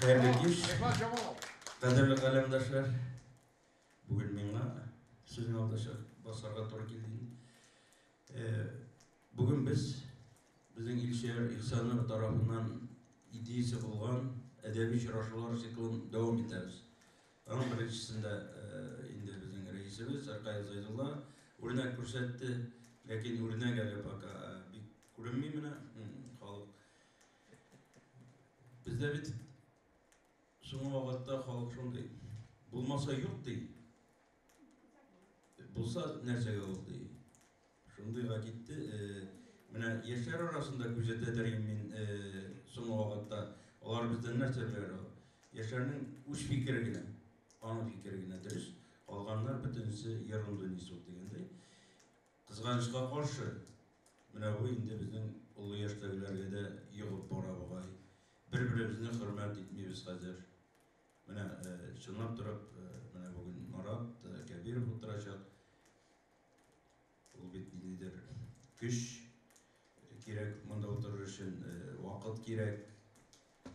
Хәерле кич. Кадерле каләмдәшләр. Бүген миңа сезнең алда чыгып басарга туры килде инде. Бүген без безнең Илсөяр Ихсанов тарафыннан идеясе булган әдәби очрашулар циклын дәвам итәбез. Аның беренчесендә инде безнең рәисебез Ркаил Зайдулла үрнәк күрсәтте, ләкин үрнәк әле пока бик күренми менә халык. Бездә бит соңгы вакытта халык шундый. Булмаса юк ди. Булса нәрсәгә ул ди. Шундыйга китте. Менә яшьләр арасында күзәтәдер мин соңгы вакытта. Алар бездән нәрсә беләләр ул? Яшьләрнең үз фикере генә, аның фикере генә дөрес. Калганнар бөтенесе ерунду несут дигәндәй. Кызганычка каршы, менә бу инде безнең олы яшьтәгеләргә дә йогып бара бугай. Бер-беребезне хөрмәт итмибез хәзер. Менә чынлап торып, менә бүген Марат Кәбиров утырачак. Ул бит ниндидер көч кирәк монда утырыр өчен, вакыт кирәк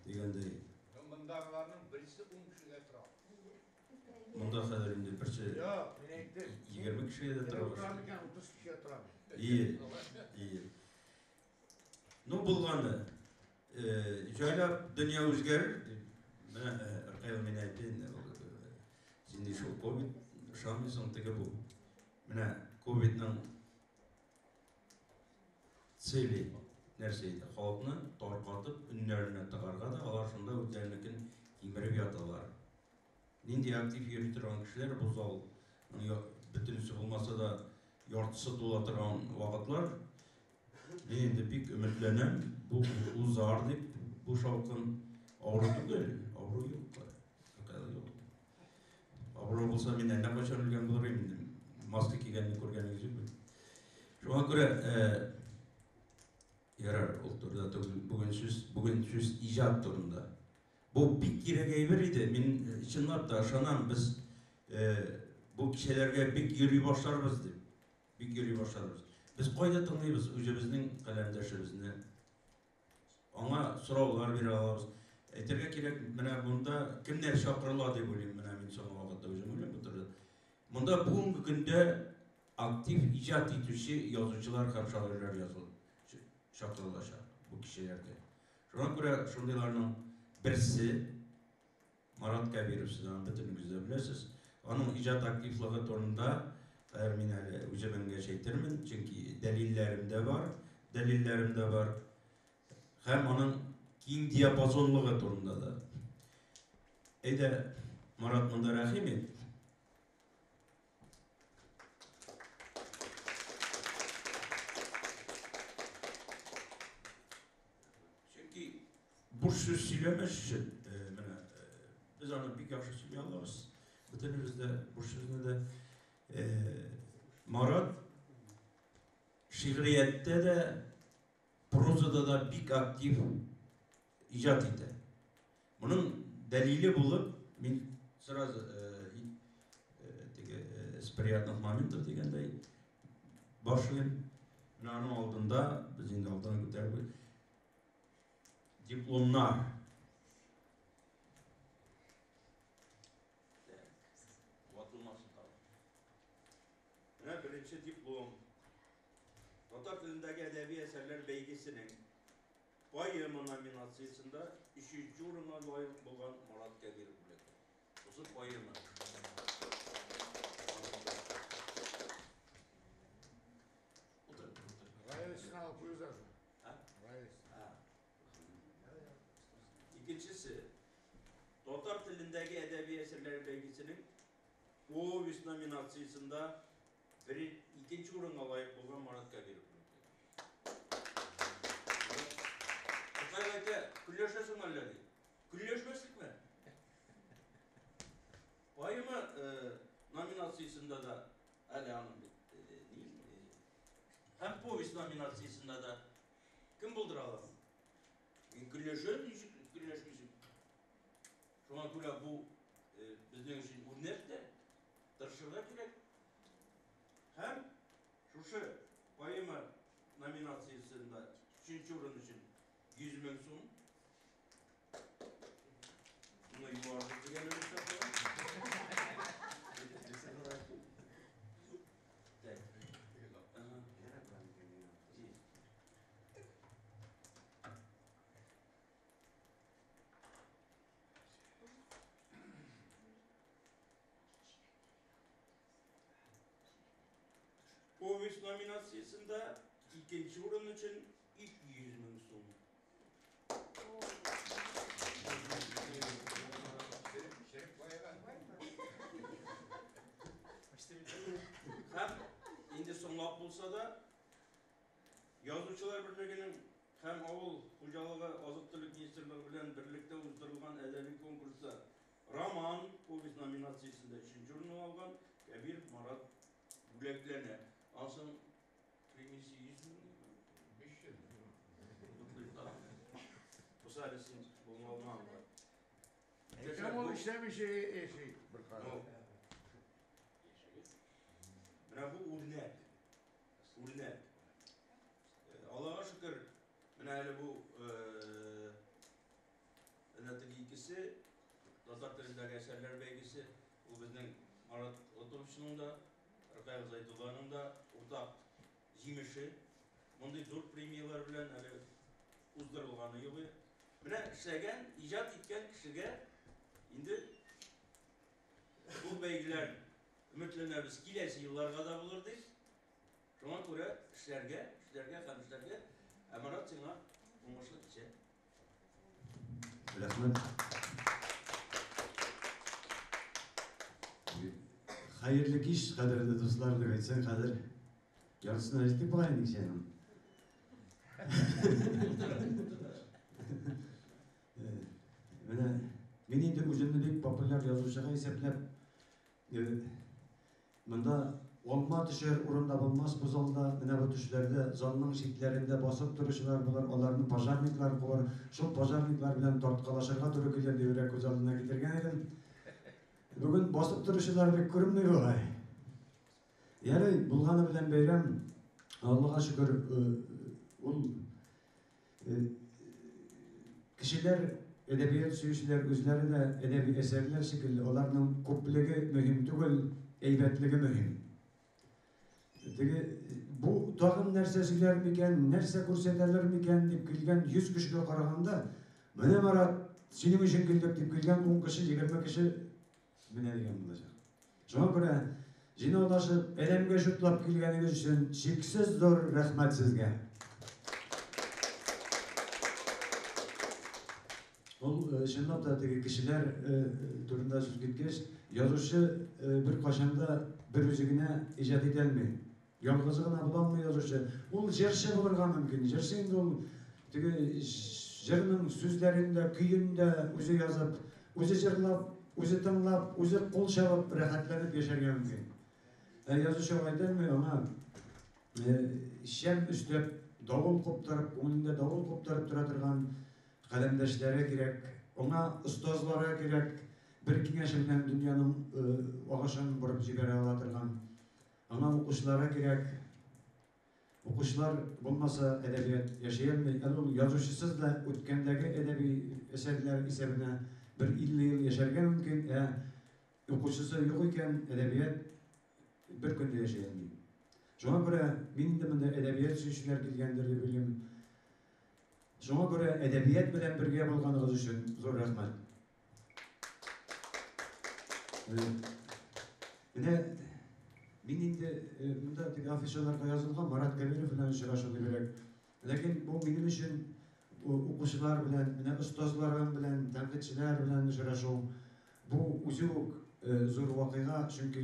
дигәндәй. Мондагыларның берсе 10 кешегә тора. Монда хәзер инде берсе Юк, мин әйттем. 20 кешегә дә тора Торам икән, 30 кешегә торам. Ие, ие. Ну, булганы. Җайлап дөнья үзгәрер. Менә Ркаил мин әйтте инде, син ди шул ковид ышанмыйсың теге бу. Менә ковидның цели нәрсә иде? Халыкны таркатып, өннәренә тыгарга да, алар шунда үзләренекен кимереп яталар. Нинди актив йөри торган кешеләр бу зал бөтенесе булмаса да яртысы тула торган вакытлар. Мин инде бик өметләнәм, бу узар дип, бу шаукым авыру түгел, авыру юк. Юк. Авыру булса, мин әллә кайчан үлгән булыр идем инде. Маска кигәнне күргәнегез юк бит. Шуңа күрә ярар, ул турыда түгел. Бүген сүз, бүген сүз иҗат турында. Бу бик кирәк әйбер иде. Мин чынлап та ышанам, без бу кичәләргә бик йөри башларбыз дип. Бик йөри башларбыз. Без кайда тыңлыйбыз үзебезнең каләмдәшебезне? Аңа сораулар бирә алабыз. Әйтергә кирәк, менә монда кемнәр чакырыла дип уйлыйм, менә мин соңгы вакытта үзем уйлыйм бу турыда. Монда бүгенге көндә актив иҗат итүче язучылар һәм шагыйрьләр чакырылачак бу кичәләргә. Шуңа күрә шундыйларның берсе Марат Кәбиров, сез аны бөтенегез дә беләсез. Аның иҗат активлыгы турында хәзер мин әле үзем әнгәч әйтермен, чөнки дәлилләрем дә бар, дәлилләрем дә бар. Һәм аның киң диапазонлыгы турында да. Әйдә, Марат, монда рәхим ит. Чөнки буш сүз сөйләмәс өчен, менә без аны бик яхшы сөйли алабыз. Бөтенебез дә буш сүзне дә. Марат шигърияттә дә, прозада да бик актив иҗат итә. Моның дәлиле булып, мин сразу теге с приятных моментов дигәндәй башлыйм. Менә аның алдында без инде алдан күтәреп дипломнар. Ватылмасын тагын. Менә беренче диплом. Татар телендәге әдәби әсәрләр бәйгесенең поэма номинациясендә өченче урынга лаек булган Марат Кәбиров бүләге. Бусы поэма. Утыр, утыр. Районсына алып куйгызасың. А? Районс. А. Икенчесе. Татар телендәге әдәби әсәрләр бәйгесенең повесть номинациясендә икенче урынга лаек булган Марат Кәбиров. Тукай әйтә, көнләшәсең әллә ди. Көнләшмәслекме? Поэма номинациясендә дә әле аның бит ни? Һәм повесть номинациясендә дә кем булдыра ала? Мин көнләшәм, ничек көнләшмисең? Шуңа күрә бу безнең өчен үрнәк тә, тырышырга кирәк. Һәм шушы поэма номинациясендә өченче урын өчен 100 мең сум. Повесть номинациясендә икенче урын өчен 200 мең сум. Һәм инде соңлап булса да, Язучылар берлегенең һәм Авыл хуҗалыгы, азык-төлек министрлыгы белән берлектә уздырылган әдәби конкурста Роман, повесть номинациясендә өченче урынны алган Кәбиров Марат бүләкләнә. Ансын премиясе 100 мең. 500. Котлыйк тагын. Бусы әле син булмаган. Әйтәм, ул эшләмичә яши бер кадәр. Яшәгез. Менә бу үрнәк. Үрнәк. Аллага шөкер, менә әле бу әнә теге икесе татар телендәге әсәрләр бәйгесе, ул безнең Марат Лотовичның да, Ркаил Зәйдулланың да уртак җимеше. Мондый зур премияләр белән әле уздырылганы юк иде. Менә эшләгән, иҗат иткән кешегә инде бу бәйгеләр өметләнәбез киләсе елларга да булыр дип. Шуңа күрә эшләргә, эшләргә һәм эшләргә. Ә Марат, сиңа уңышлы кичә. Рәхмәт. Хәерле кич, кадерле дуслар, дип әйтсәң, хәзер яртысына җиттек бугай инде кичәнең. Менә мин инде үземне бик популяр язучыга исәпләп, монда алма төшәр урын да булмас бу залда, менә бу төшләрдә, залның читләрендә басып торучылар булыр, аларны пожарниклар куар, шул пожарниклар белән тарткалашырга туры килер дип күз алдына китергән идем. Бүген басып торучылар бик күренми бугай. Ярый, булганы белән бәйрәм, Аллага шөкер, ул кешеләр, әдәбият сөючеләр үзләре дә әдәби әсәрләр шикелле, аларның күплеге мөһим түгел, әйбәтлеге мөһим. Теге бу тагын нәрсә сөйләр микән, нәрсә күрсәтәләр микән дип килгән 100 кешегә караганда, менә Марат, синең өчен килдек дип килгән 10 кеше, 20 кеше менә дигән булачак. Шуңа күрә җыйнаулашып, әләмгә чутлап килгәнегез өчен чиксез зур рәхмәт сезгә. Ул чынлап та теге кешеләр турында сүз киткәч, язучы бер кайчан да бер үзе генә иҗат итә алмый. Ялгызы гына була алмый язучы. Ул җырчы булырга мөмкин. Җырчы инде ул теге җырның сүзләрен дә, көен дә үзе язып, үзе җырлап, үзе тыңлап, үзе кул чабып, рәхәтләнеп яшәргә мөмкин. Ә язучы алай итә алмый, аңа шәм өстәп, давыл куптарып, күңелендә давыл куптарып тора торган каләмдәшләре кирәк, аңа остазлары кирәк, бер киңәше белән дөньяның агышын борып җибәрә ала торган. Аңа укучылары кирәк. Укучылар булмаса әдәбият яши алмый. Әле ул язучысыз да үткәндәге әдәби әсәрләр исәбенә бер 50 ел яшәргә мөмкин, ә укучысы юк икән, әдәбият бер көн дә яши алмый. Шуңа күрә мин инде монда әдәбият сөючеләр килгәндер дип уйлыйм. Шуңа күрә әдәбият белән бергә булганыгыз өчен зур рәхмәт. Менә мин инде монда теге афишаларга язылган Марат Кәбиров белән очрашу дибрәк. Ләкин бу минем өчен укучылар белән, менә остазларым белән, тәнкыйтьчеләр белән очрашу бу үзе үк зур вакыйга, чөнки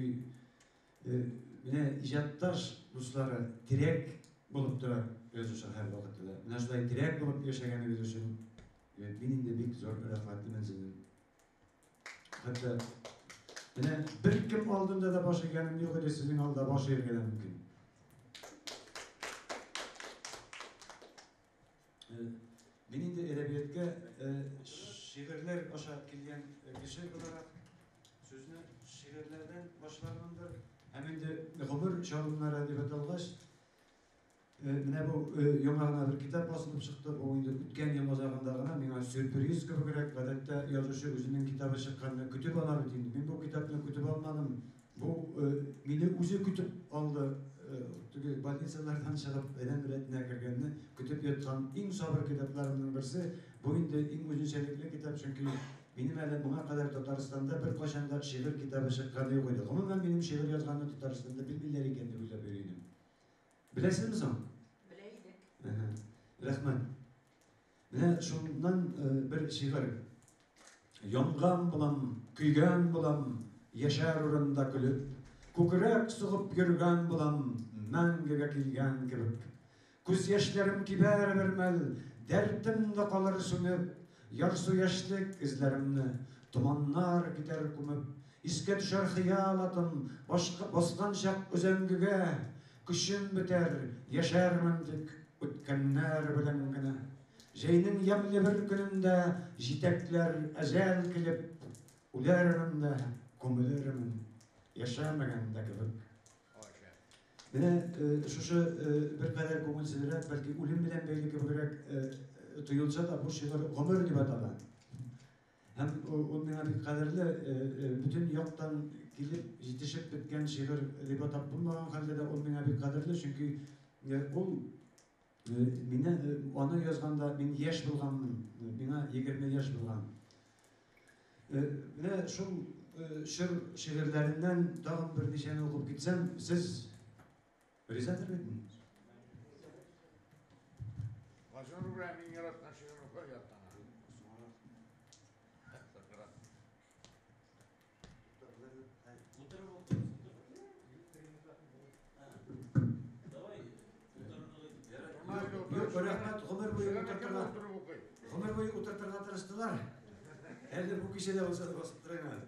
менә иҗатташ дуслары терәк булып тора язучы һәрвакытта да. Менә шулай терәк булып яшәгәнегез өчен мин инде бик зур рәхмәтлемен сезнең. Хәтта менә беркем алдында да баш игәнем юк иде, сезнең алда баш ияргә дә мөмкин. Мин инде әдәбиятка шигырьләр аша килгән кеше буларак сүзне шигырьләрдән башлармындыр. Һәм инде гомер чалымнары дип аталгач, менә бу яңа гына бер китап басылып чыкты. Бу инде үткән ел азагында гына миңа сюрприз кебегрәк. Гадәттә язучы үзенең китабы чыкканны көтеп ала бит инде. Мин бу китапны көтеп алмадым. Бу мине үзе көтеп алды. Теге больницалардан чыгып адәм рәтенә кергәнне көтеп яткан иң сабыр китапларымның берсе. Бу инде иң үзенчәлекле китап, чөнки минем әле моңа кадәр Татарстанда бер кайчан да шигырь китабы чыкканы юк иде. Гомумән минем шигырь язганны Татарстанда белмиләр икән дип уйлап йөри идем. Беләсезме соң? Белә идек. Рәхмәт. Менә шуннан бер шигырь. Янган булам, көйгән булам, яшәр урында көлеп, күкрәк сугып йөргән булам, мәңгегә килгән кебек. Күз яшьләрем кибәр бер мәл, дәртем дә калыр сүнеп, ярсу яшьлек эзләремне томаннар китәр күмеп, искә төшәр хыял атым, башка баскан чак өзәңгегә, көчем бетәр, яшәрмен тик үткәннәр белән генә. Җәйнең ямьле бер көнендә җитәкләр әҗәл килеп, үләрмен дә, күмелермен, яшәмәгән дә кебек. Менә шушы беркадәр күңелсезрәк, бәлки үлем белән бәйле кебегрәк тоелса да, бу шигырь гомер дип атала. Һәм ул миңа бик кадерле, бөтен яктан килеп җитешеп беткән шигырь дип атап булмаган хәлдә дә ул миңа бик кадерле, чөнки ул мине аны язганда мин яшь булганмын, миңа 20 яшь булган. Менә шул чор шигырьләреннән тагын берничәне укып китсәм, сез ризадыр бит? Газинур белән мин яраткан шигырьне укыр яттан. Юк, рәхмәт, гомер буе утыртырга. Гомер буе утыртырга тырыштылар. Әле бу кичәдә булса да басып торыйм әле.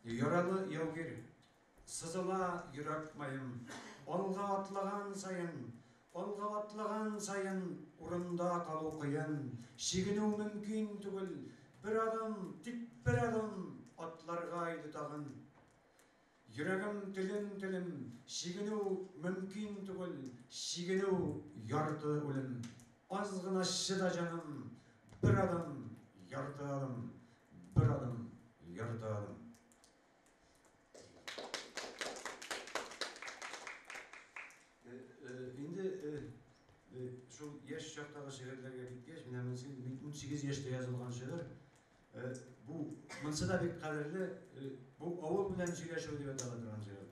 Яралы яугир, сызыла йөрәк маем. Алга атлаган саен, алга атлаган саен урында калу кыен. Чигенү мөмкин түгел. Бер адым, тик бер адым атларга иде тагын. Йөрәгем телем-телем, чигенү мөмкин түгел, чигенү ярты үлем. Аз гына чыда җаным, бер адым, ярты адым, бер адым, ярты адым. Инде шул яшь чактагы шигырьләргә киткәч, менә монысы инде 18 яшьтә язылган шигырь. Бу монысы да бик кадерле, бу авыл белән сөйләшү дип атала торган шигырь.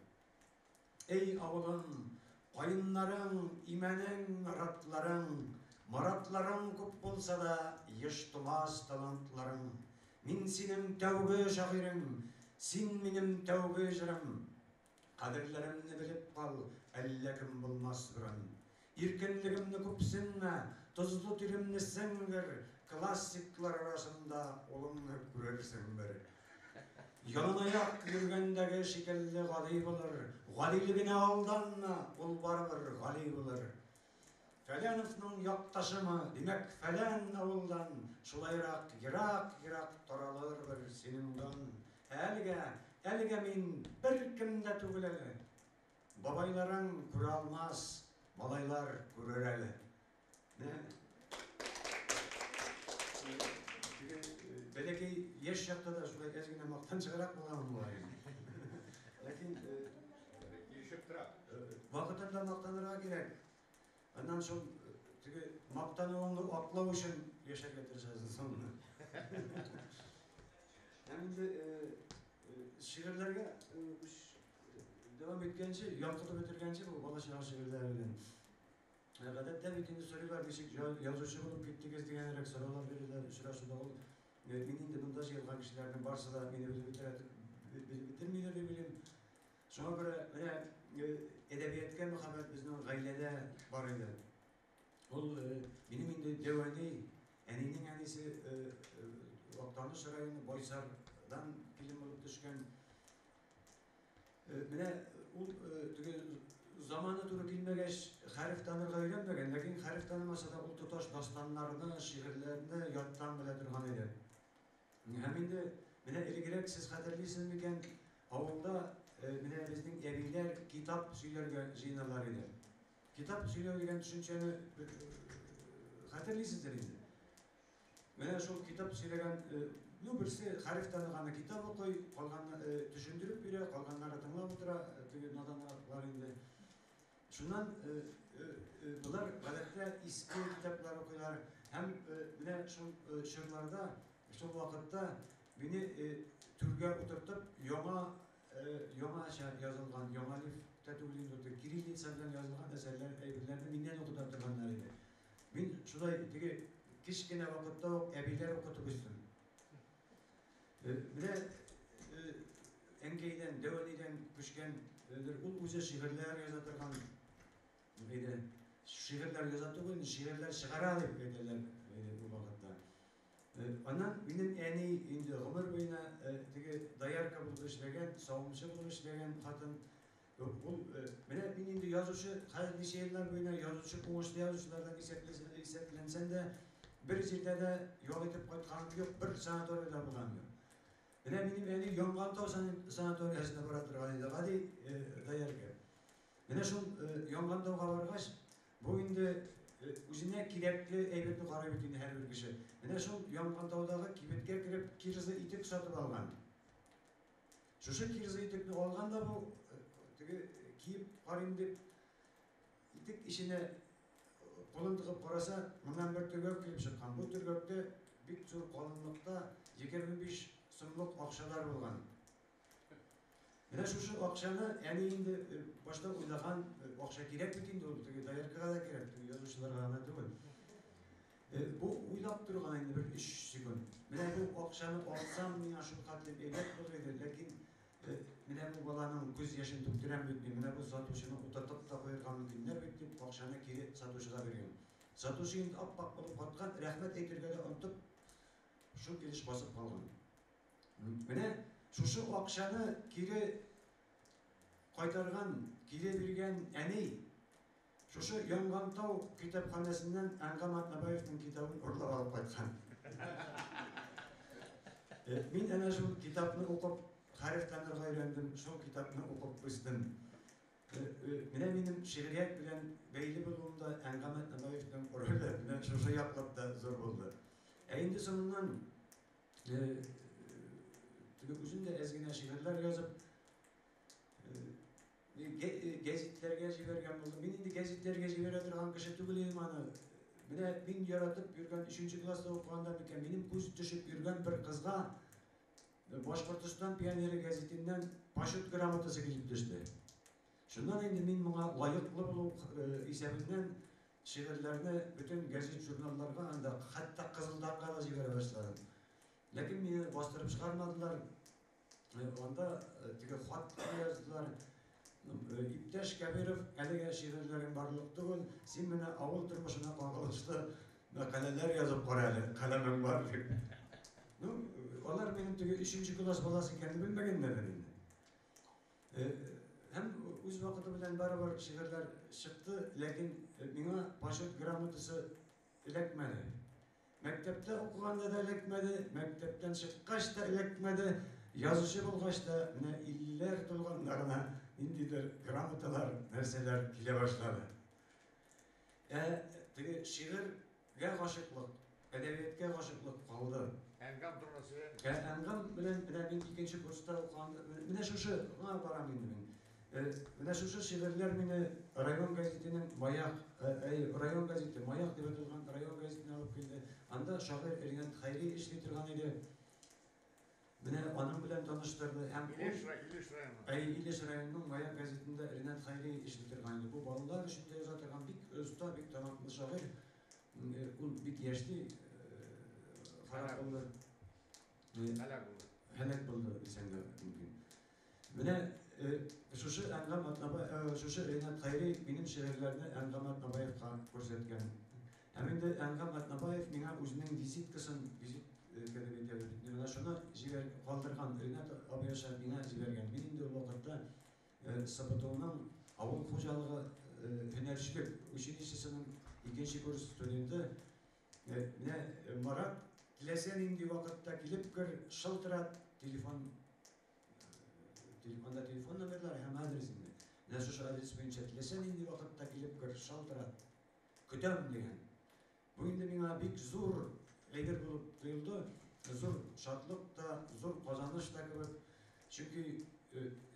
Эй авылым, каеннарың, имәнең, наратларың, маратларың күп булса да, еш тумас талантларың. Мин синең тәүге шагыйрең, син минем тәүге җырым. Кадерләремне белеп кал, әллә кем булмас борын. Иркенлегемне күпсенмә, тозлы тиремне сеңдер, классиклар арасында улыңны күрерсең бер. Яланаяк йөргәндәге шикелле гади булыр, гадилегенә алданма, ул барыбер гали булыр. Фәләновның якташымы, димәк, фәлән авылдан, шулайрак ерак-ерак таралыр бер синең дан. Әлегә, әлегә мин беркем дә түгел әле. Бабайларың күрә алмас, малайлар күрер әле. Бәләкәй яшь чакта да шулай әз генә мактанчыграк булганмын бугай. Ләкин килешеп тора. Вакытында мактанырга кирәк. Аннан шул теге мактануыңны аклау өчен яшәргә тырышасың соңыннан. Һәм инде шигырьләргә дәвам иткәнче, ялкытып бетергәнче бу бала чага шигырьләре белән. Гадәттә бит инде сорыйлар, ничек язучы булып киттегез дигәнрәк сораулар бирәләр очрашуда. Ул мин инде монда җыелган кешеләрнең барысы да мине белеп бетерә, белеп бетермиләр дип уйлыйм. Шуңа күрә менә әдәбиятка мәхәббәт безнең гаиләдә бар иде. Ул минем инде дәү әни, әнинең әнисе Актаныш районы Байсардан килен булып төшкән. Менә ул теге заманы туры килмәгәч, хәреф танырга өйрәнмәгән, ләкин хәреф танымаса да ул тоташ дастаннарны, шигырьләрне яттан белә торган иде. Һәм инде менә элегрәк сез хәтерлисез микән, авылда менә безнең әбиләр китап сөйләргә җыеналар иде. Китап сөйләү дигән төшенчәне хәтерлисездер инде. Менә шул китап сөйләгән, ну, берсе хәреф таныганы китап укый, калганны төшендереп бирә, калганнары тыңлап утыра, теге наданраклар инде. Шуннан болар гадәттә иске китаплар укыйлар. Һәм менә шул чорларда, шул вакытта мине түргә утыртып, яңа яңача язылган, яңа лиф та түгел инде, ул кириллица белән язылган әсәрләр, әйберләрне миннән укыта торганнар иде. Мин шулай теге кечкенә вакытта ук әбиләр укытып үстем. Менә әнкәйдән, дәү әнидән күчкән, ул үзе шигырьләр яза торган иде. Шигырьләр яза түгел, шигырьләр чыгара дип әйтәләр иде ул вакытта. Аннан минем әни инде гомер буена теге доярка булып эшләгән, савымчы булып эшләгән хатын. Ул менә мин инде язучы, хәзер ничә еллар буена язучы, уңышлы язучылардан исәпләнсәм дә, бер җирдә дә ял итеп кайтканым юк, бер санаторийда булганым юк. Менә минем әни Янгантау санаториясенә бара торган иде, гади доярка. Менә шул Янгантауга баргач, бу инде үзенә кирәкле әйберне карый бит инде һәрбер кеше. Менә шул Янгантаудагы кибеткә кереп кирза итек сатып алган. Шушы кирза итекне алган да бу теге киеп карыйм дип итек эченә кулын тыгып караса, моннан бер төргәк килеп чыккан. Бу төргәктә бик зур калынлыкта 25 сумлык акчалар булган. Менә шушы акчаны әни инде башта уйлаган, акча кирәк бит инде ул, теге дояркага да кирәк, теге язучыларга гына түгел. Бу уйлап торган инде бер 3 секунд. Менә бу акчаны алсам, миңа шул хәтле әйбәт булыр иде, ләкин менә бу баланың күз яшен түктерәм бит мин, менә бу сатучыны утыртып та куярга мөмкиннәр бит дип, акчаны кире сатучыга биргән. Сатучы инде ап-ак булып каткан, рәхмәт әйтергә дә онытып, шул килеш басып калган. Менә шушы акчаны кире кайтарган, кире биргән әни шушы Янгантау китапханәсеннән Әнгам Атнабаевның китабын урлап алып кайткан. Мин әнә шул китапны укып, хәреф танырга өйрәндем, шул китапны укып үстем. Менә минем шигърият белән бәйле булуымда Әнгам Атнабаевның роле менә шушы яклап та зур булды. Ә инде соңыннан теге үзем дә әз генә шигырьләр язып, гәзитләргә җибәргән булдым. Мин инде гәзитләргә җибәрә торган кеше түгел идем аны. Менә мин яратып йөргән 3 класста укыганда микән, минем күз төшеп йөргән бер кызга Башкортостан пионеры гәзитеннән почет грамотасы килеп төште. Шуннан инде мин моңа лаеклы булу исәбеннән шигырьләрне бөтен гәзит журналларга, анда хәтта Кызыл таңга да җибәрә башладым. Ләкин мине бастырып чыгармадылар. Анда теге хат яздылар. Иптәш Кәбиров, әлегә шигырьләрең барлык түгел, син менә авыл тормышына кагылышлы мәкаләләр язып кара әле, каләмең бар дип. Ну, алар минем теге 3 класс баласы икәнне белмәгәннәрдер инде. Һәм үз вакыты белән барыбер шигырьләр чыкты, ләкин миңа почет грамотасы эләкмәде. Мәктәптә укыганда да эләкмәде, мәктәптән чыккач та эләкмәде, язучы булгач та менә 50-ләр тулганда гына ниндидер грамоталар, нәрсәләр килә башлады. Ә теге шигырьгә гашыйклык, әдәбиятка гашыйклык калды. Әнгам турында сөйләр. Әнгам белән менә мин икенче курста укыганда, менә шушы гына барам инде мин. Менә шушы шигырьләр мине район гәзитенең Маяк, район гәзите, Маяк дип аталган район гәзитенә алып килде. Анда шагыйрь Ринат Хәйри эшли торган иде. Менә аның белән таныштырды һәм Илеш районы. Әй, Илеш районының Маяк гәзитендә Ринат Хәйри эшли торган иде. Бу балалар өчен дә яза торган бик оста, бик талантлы шагыйрь. Ул бик яшьли харап булды. Һәлак булды. Һәлак булды дисәң дә мөмкин. Менә шушы Әнгам Атнабаев, шушы Ринат Хәйри минем шигырьләрне Әнгам Атнабаевка күрсәткән. Һәм инде Әнгам Атнабаев миңа үзенең визиткасын, визит кебек әйтәбез бит, менә шуны җибәр калдырган, Ринат абый аша миңа җибәргән. Мин инде ул вакытта СПТУның авыл хуҗалыгы һөнәрчелек училищесының икенче курс студенты. Менә Марат, теләсә нинди вакытта килеп кер, шылтырат, телефон, анда телефон номерлары һәм адрес инде. Менә шушы адрес буенча теләсә нинди вакытта килеп кер, шалтырат. Көтәм дигән. Бу инде миңа бик зур әйбер булып тоелды. Зур шатлык та, зур казаныш та кебек. Чөнки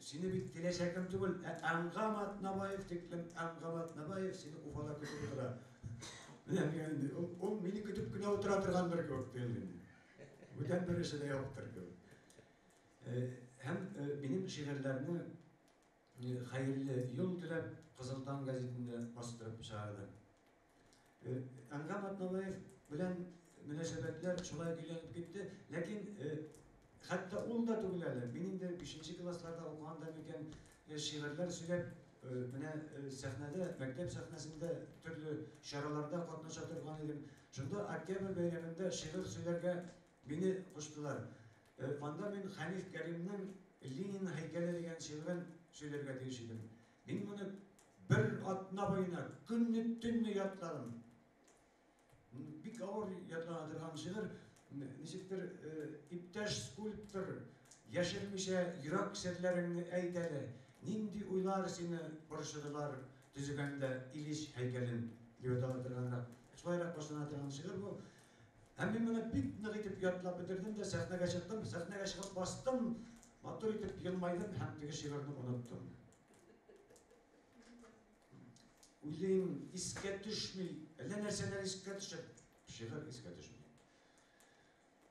сине бит теләсә кем түгел, ә Әнгам Атнабаев тиклем Әнгам Атнабаев сине Уфада көтеп утыра. Менә миңа инде ул мине көтеп кенә утыра торгандыр кебек тоелды инде. Бүтән бер эше дә юктыр кебек. Һәм минем шигырьләрне хәерле юл теләп Кызыл таң гәзитендә бастырып чыгарды. Әнгам Атнабаев белән мөнәсәбәтләр шулай көйләнеп китте, ләкин хәтта ул да түгел әле. Мин инде 5 классларда укыганда микән шигырьләр сөйләп, менә сәхнәдә, мәктәп сәхнәсендә төрле чараларда катнаша торган идем. Шунда Октябрь бәйрәмендә шигырь сөйләргә мине куштылар. Анда мин Хәниф Кәримнең Ленин һәйкәле дигән шигырен сөйләргә тиеш идем. Мин моны бер атна буена көнне төнне ятладым. Бик авыр ятлана торган шигырь. Ничектер, иптәш скульптор, яшермичә йөрәк серләреңне әйт әле. Нинди уйлар сине борчыдылар төзегәндә Ильич һәйкәлен дип атала торганрак. Шулайрак башлана торган шигырь бу. Һәм мин моны бик нык итеп ятлап бетердем дә сәхнәгә чыктым, сәхнәгә чыгып бастым, матур итеп елмайдым һәм теге шигырьне оныттым. Уйлыйм, искә төшми, әллә нәрсәләр искә төшеп, шигырь искә төшми.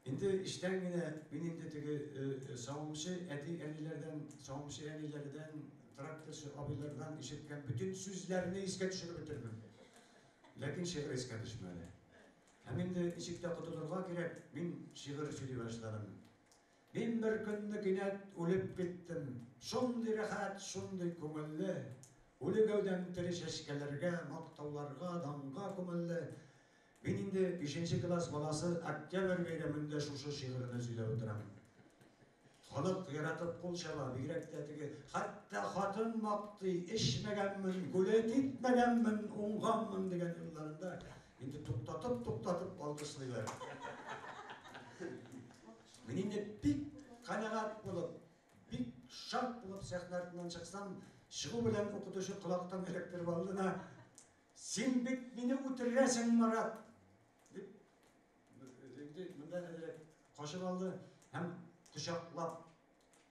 Инде эчтән генә мин инде теге савымчы әти-әниләрдән, савымчы әниләрдән, тракторчы абыйлардан ишеткән бөтен сүзләрне искә төшереп бетердем. Ләкин шигырь искә төшмәде. Һәм инде ничек тә котылырга кирәк, мин шигырь сөйли башладым. Мин бер көнне кинәт үлеп киттем. Шундый рәхәт, шундый күңелле. Үле гәүдәм тере чәчкәләргә, мактауларга, данга күмелде. Мин инде 5 класс баласы Октябрь бәйрәмендә шушы шигырьне сөйләп утырам. Халык яратып кул чаба, бигрәк тә теге, хәтта хатын мактый, эчмәгәнмен, гулять итмәгәнмен, уңганмын дигән юлларында инде туктатып-туктатып алкышлыйлар. Мин инде бик канәгать булып, бик шат булып сәхнә артыннан чыксам, чыгу белән укытучы колактан эләктереп алды да, "Син бит мине үтерәсең, Марат!" дип, инде монда әзрәк кашып алды һәм кочаклап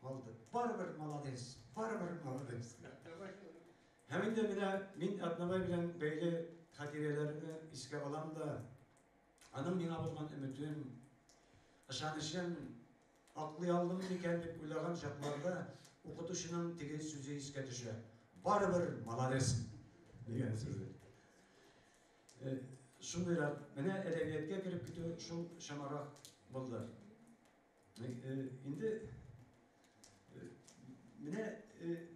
алды. Барыбер молодец, барыбер молодец. Һәм инде менә мин Атнабай белән бәйле хатирәләрне искә алам да, аның миңа булган өметен, ышанычын аклый алдым микән дип уйлаган чакларда укытучының теге сүзе искә төшә. Барыбер молодец дигән сүзе. Шундыйрак менә әдәбиятка кереп китү шул чамарак булды. Инде менә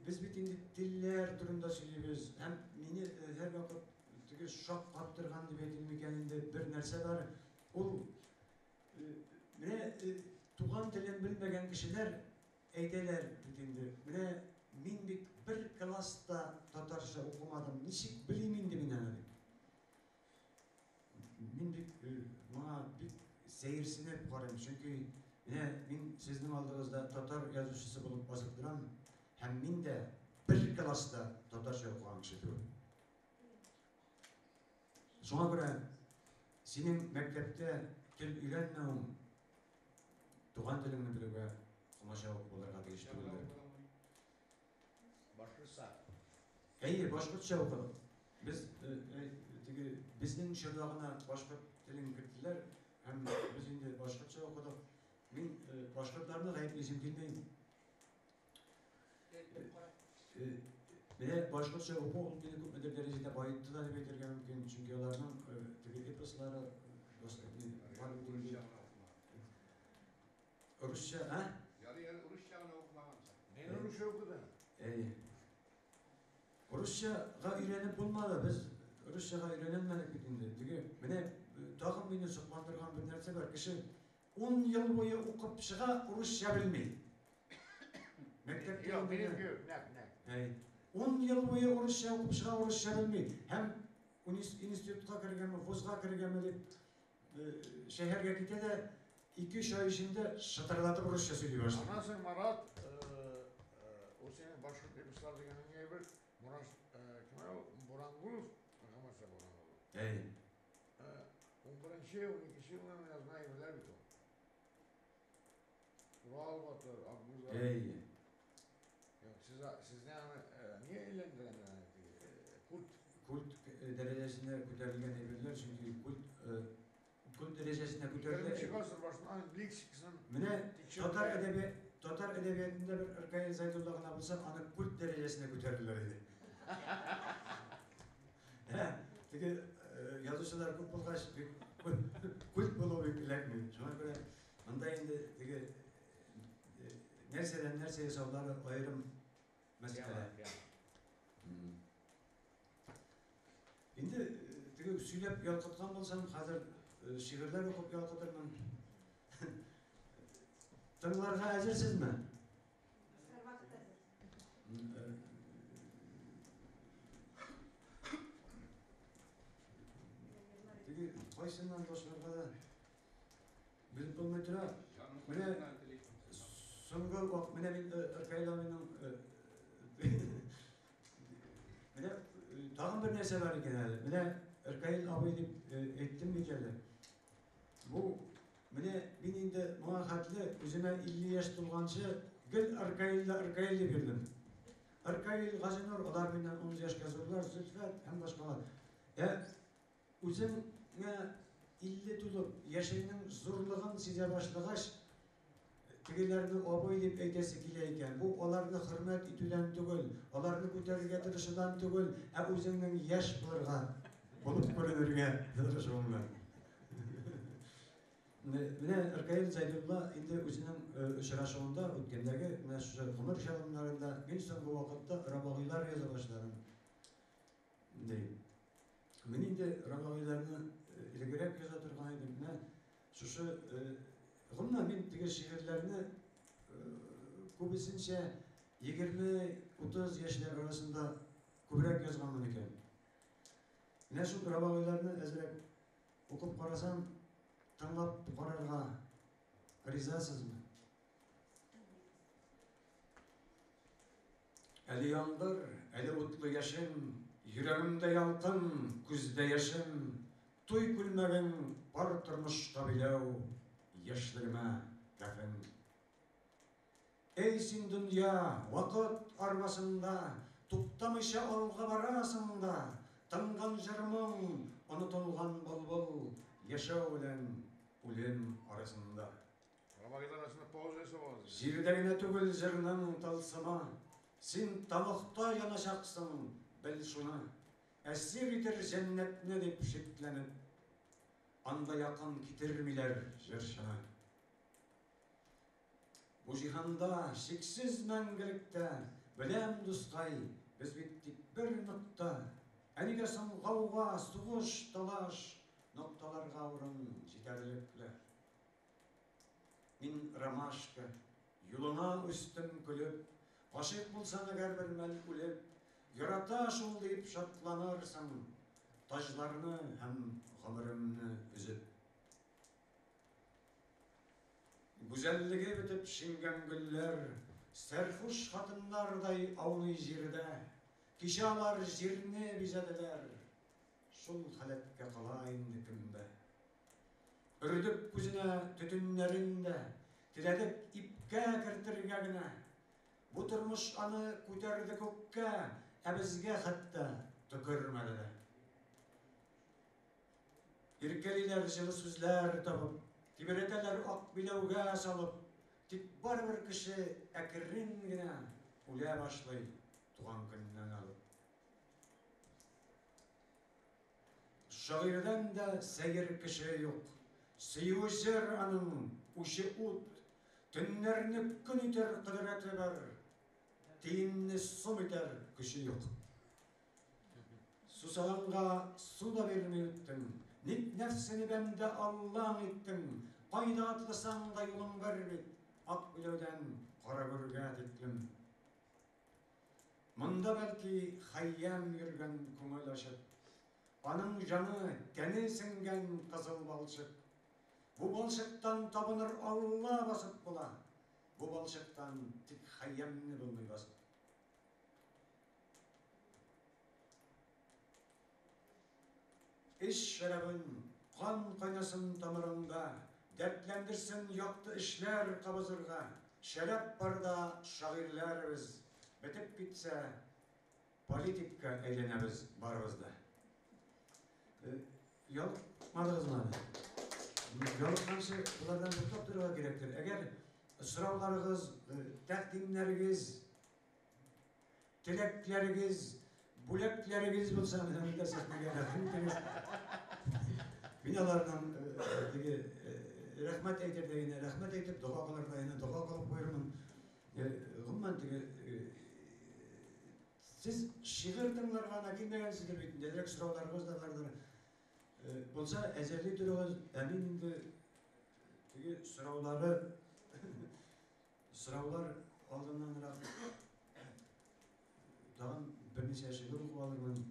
без бит инде телләр турында сөйлибез һәм мине һәрвакыт теге шаккаттырган дип әйтим микән инде бер нәрсә бар. Ул менә туган телен белмәгән кешеләр әйтәләр бит инде. Менә мин бит бер класста татарча укымадым, ничек белим инде мин аны дип. Мин бик моңа бик сәерсенеп карыйм, чөнки менә мин сезнең алдыгызда татар язучысы булып басып торам, һәм мин дә бер класста татарча укыган кеше түгел. Шуңа күрә синең мәктәптә тел өйрәнмәвең туган телеңне белүгә комачау булырга тиеш түгелдер. Башкортча. Әйе, башкортча укыдык. Без теге безнең чорда гына башкорт телен керттеләр һәм без инде башкортча укыдык. Мин башкортларны гаеплисем килми. Менә башкортча уку ул мине күпмедер дәрәҗәдә байытты да дип әйтергә мөмкин, чөнки аларның теге эпослары бар бит инде. Русча, а? Ярый, русча гына укымагансың. Мин русча укыдым. Әйе. Русчага өйрәнеп булмады, без русчага өйрәнелмәдек бит инде. Теге менә тагын мине сокландырган бер нәрсә бар. Кеше 10 ел буе укып чыга, русча белми. Мәктәптә Юк, минем кебек, нәкъ, нәкъ. Әй, 10 ел буе русча укып чыга, русча белми. Һәм институтка кергәнме, вузга кергәнме дип шәһәргә китә дә 2-3 ай эчендә шытырлатып русча сөйли башлый. Аннан соң Марат, ул синең башкорт эпослар дигәнең әйбер, Мураш, кем ул? Бурангулов, Мөхәммәтша Бурангулов. Әй. 11-нче, 12-нче елларда язган әйберләр бит ул. Урал батыр, Аббуза. Әй. Юк, сезне аны нигә әйләндергәннәр аны теге, культ? Культ дәрәҗәсенә күтәрелгән әйберләр, чөнки культ дәрәҗәсенә күтәрелә. Егерменче гасыр башында аның лексикасын Менә тикшерү татар дә- әдәби, татар әдәбиятында бер Ркаил Зәйдулла гына булса, аны культ дәрәҗәсенә күтәрерләр иде. Ә, теге язучылар күп булгач, бик культ булу бик эләкми. Шуңа күрә монда инде теге нәрсәдән нәрсә ясаулары аерым мәсьәлә. Инде теге сөйләп ялкыткан булсам, хәзер шигырьләр укып ялкытырмын. Тыңларга әзерсезме? Һәрвакыт әзер. Теге кайсыннан башларга да белеп булмый тора. Менә соңгы вак менә мин Ркаил абыйның менә тагын бер нәрсә бар икән әле. Менә Ркаил абый дип әйттем бит әле. Бу менә мин инде моңа хәтле үземә 50 яшь тулганчы гел Ркаил дә Ркаил дип йөрдем. Ркаил, Газинур, алар миннән 10 яшькә зурлар, Зөлфәт һәм башкалар. Ә үзеңә 50 тулып, яшеңнең зурлыгын сизә башлагач, тегеләрне абый дип әйтәсе килә икән. Бу аларны хөрмәт итүдән түгел, аларны күтәрергә тырышудан түгел, ә үзеңнең яшь булырга, булып күренергә тырышуыңнан. Менә Ркаил Зәйдулла инде үзенең очрашуында үткәндәге менә шушы гомер чалымнарында мин соңгы вакытта робагыйлар яза башладым. Ди. Мин инде робагыйларны элегрәк яза торган идем. Менә шушы гомумән мин теге шигырьләрне күбесенчә 20-30 яшьләр арасында күбрәк язганмын икән. Менә шул робагыйларны әзрәк укып карасам, тыңлап карарга ризасызмы? Әле яңгыр, әле утлы яшен, йөрәгемдә ялкын, күздә яшем, туй күлмәгең пар тормышка биләү, яшьлегемә кәфен. Эй син дөнья, вакыт арбасында, туктамыйча алга барасың да, тынган җыр-моң, онытылган былбыл, яшәү белән үлем арасында. Робагыйлар арасында пауза ясап алыгыз. Җирдә генә түгел җырның тылсымы, син тамакта яначаксың, бел шуны. Әсир итер җәннәтне дип шикләнеп, анда якын китермиләр җырчыны. Бу җиһанда чиксез мәңгелектә, беләм, дускай, без бит тик бер нокта. Ә нигә соң гауга, сугыш, талаш, нокталарга урын җитәрлекле. Мин ромашка, юлыңа үстем көлеп, гашыйк булсаң әгәр бер мәл үлеп, ярата шул дип шатланырсың, таҗларны һәм гомеремне өзеп. Гүзәллеге бетеп шиңгән гөлләр, сәрхуш хатыннардай ауный җирдә, кичә алар җирне бизәделәр, шул халәткә кала инде кемдә. Өрдек күзенә төтеннәрен дә, теләдек ипкә кертергә генә. Бу тормыш аны күтәрде күккә, ә безгә хәтта төкермәде дә. Иркәлиләр җылы сүзләр табып, тибрәтәләр ак биләүгә салып, тик барыбер кеше әкрен генә үлә башлый туган көннән алып. Шагыйрьдән дә сәер кеше юк. Сөюе җыр аның, үче ут. Төннәрне көн итәр кодрәте бар. Тиенне сум итәр көче юк. Сусаганга су да бирми үттең. Ник нәфсене бәндә Аллаң иттең? Кайда атласаң да юлың бер бит. Ак биләүдән кара гүргә тиклем. Монда бәлки Хәйям йөргән күңел ачып. Аның җаны, тәне сеңгән кызыл балчык. Бу балчыктан табыныр Алла басып була. Бу балчыктан тик Хәйямне булмый басып. Эш шәрабын, кан кайнасын тамырыңда, дәртләндерсен якты эшләр кабызырга. Шәраб барда шагыйрьләр без, бетеп китсә, политикка әйләнәбез барыбыз да. Ялыкмадыгызмы әле? Ялыкканчы болардан туктап торырга кирәктер. Әгәр сорауларыгыз, тәкъдимнәрегез, теләкләрегез, бүләкләрегез булса, менә монда сәхнәгә рәхим итегез. Мин аларның теге рәхмәт әйтердәй генә рәхмәт әйтеп, дога кылырдай гына дога кылып куермын. Гомумән теге сез шигырь тыңларга гына килмәгәнсездер бит, әзрәк сорауларыгыз да бардыр. Булса, әзерли торыгыз, ә мин инде теге сораулары сораулар алдыннанрак тагын берничә шигырь укып алырмын.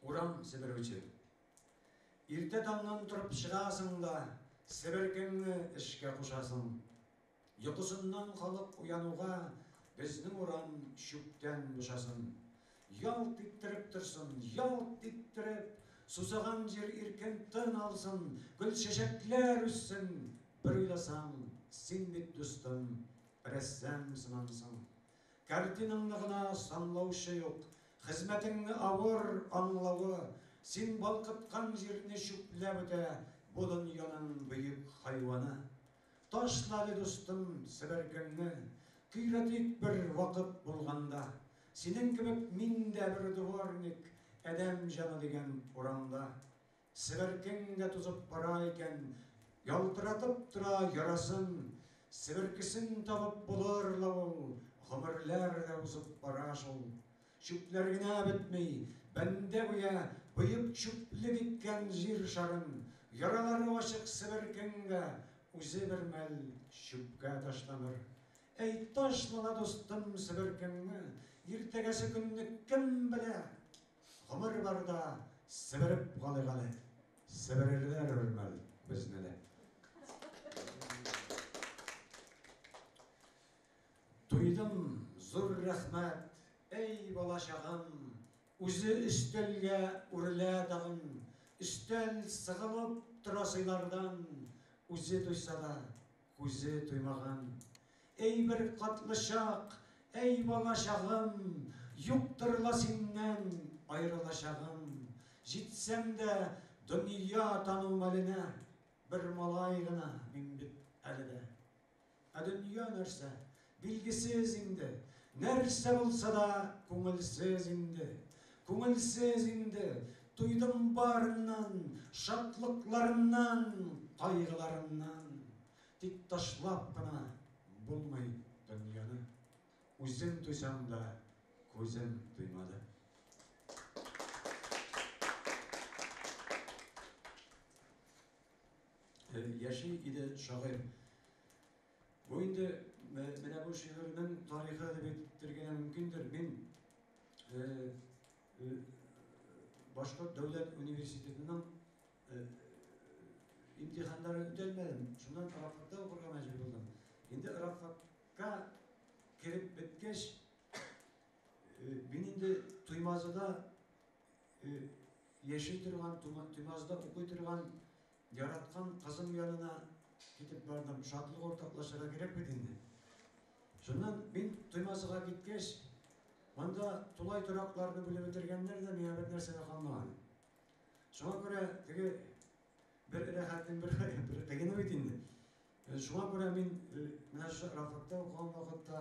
Урам себерүче. Иртә таңнан торып чыгасың да, себеркеңне эшкә кушасың. Йокысыннан халык уянуга, безнең урам чүптән бушасын. Ялт иттереп торсын, ялт иттереп, сусаган җир иркен тын алсын, гөл-чәчәкләр үссен. Бер уйласаң, син бит, дустым, рәссам сымансың. Картинаңны гына санлаучы юк, хезмәтеңне авыр аңлавы, син балкыткан җирне чүпләп үтә бу дөньяның бөек хайваны. Ташла әле, дустым, себеркеңне, көйрәтик бер вакыт булганда. Синең кебек мин дә бер дворник, адәм җаны дигән урамда. Себеркең дә тузып бара икән, ялтыратып тора ярасын. Себеркесен табып булыр ла ул, гомерләр дә узып бара шул. Чүпләр генә бетми, бәндә гүя бөек чүплек иткән җир шарын. Яралары ачык себеркең дә үзе бер мәл чүпкә ташланыр. Әй, ташла ла, дустым, себеркеңне, иртәгәсе көнне кем белә? Гомер барда себереп калыйк әле, себерерләр бер мәл безне дә. Туйдым, зур рәхмәт, әй балачагым, үзе өстәлгә үрелә тагын, өстәл сыгылып тора сыйлардан, үзе туйса да, күзе туймаган. Әй бер катлы чак, әй балачагым, юктыр ла синнән аерылачагым. Җитсәм дә дөнья тану мәленә, бер малай гына мин бит әле дә. Ә дөнья нәрсә? Билгесез инде. Нәрсә булса да күңелсез инде. Күңелсез инде. Туйдым барыннан, шатлыкларыннан, кайгыларыннан. Тик ташлап кына булмый дөньяны. Үзем туйсам да, күзем туймады. Яши иде шагыйрь. Бу инде менә бу шигырьнең тарихы дип әйтергә мөмкиндер. Мин Башкорт дәүләт университетының имтиханнарын үтәлмәдем. Шуннан рабфакта укырга мәҗбүр булдым. Инде рабфакка кереп беткәч, мин инде Туймазыда яши торган, Туймазыда укый торган яраткан кызым янына китеп бардым. Шатлык уртаклашырга кирәк бит инде. Шуннан мин Туймазыга киткәч, монда тулай торакларны бүлеп бетергәннәр дә, миңа бер нәрсә дә калмаган. Шуңа күрә теге бер рәхәтнең бер бер кыены бит инде. Шуңа күрә мин менә шушы рабфакта укыган вакытта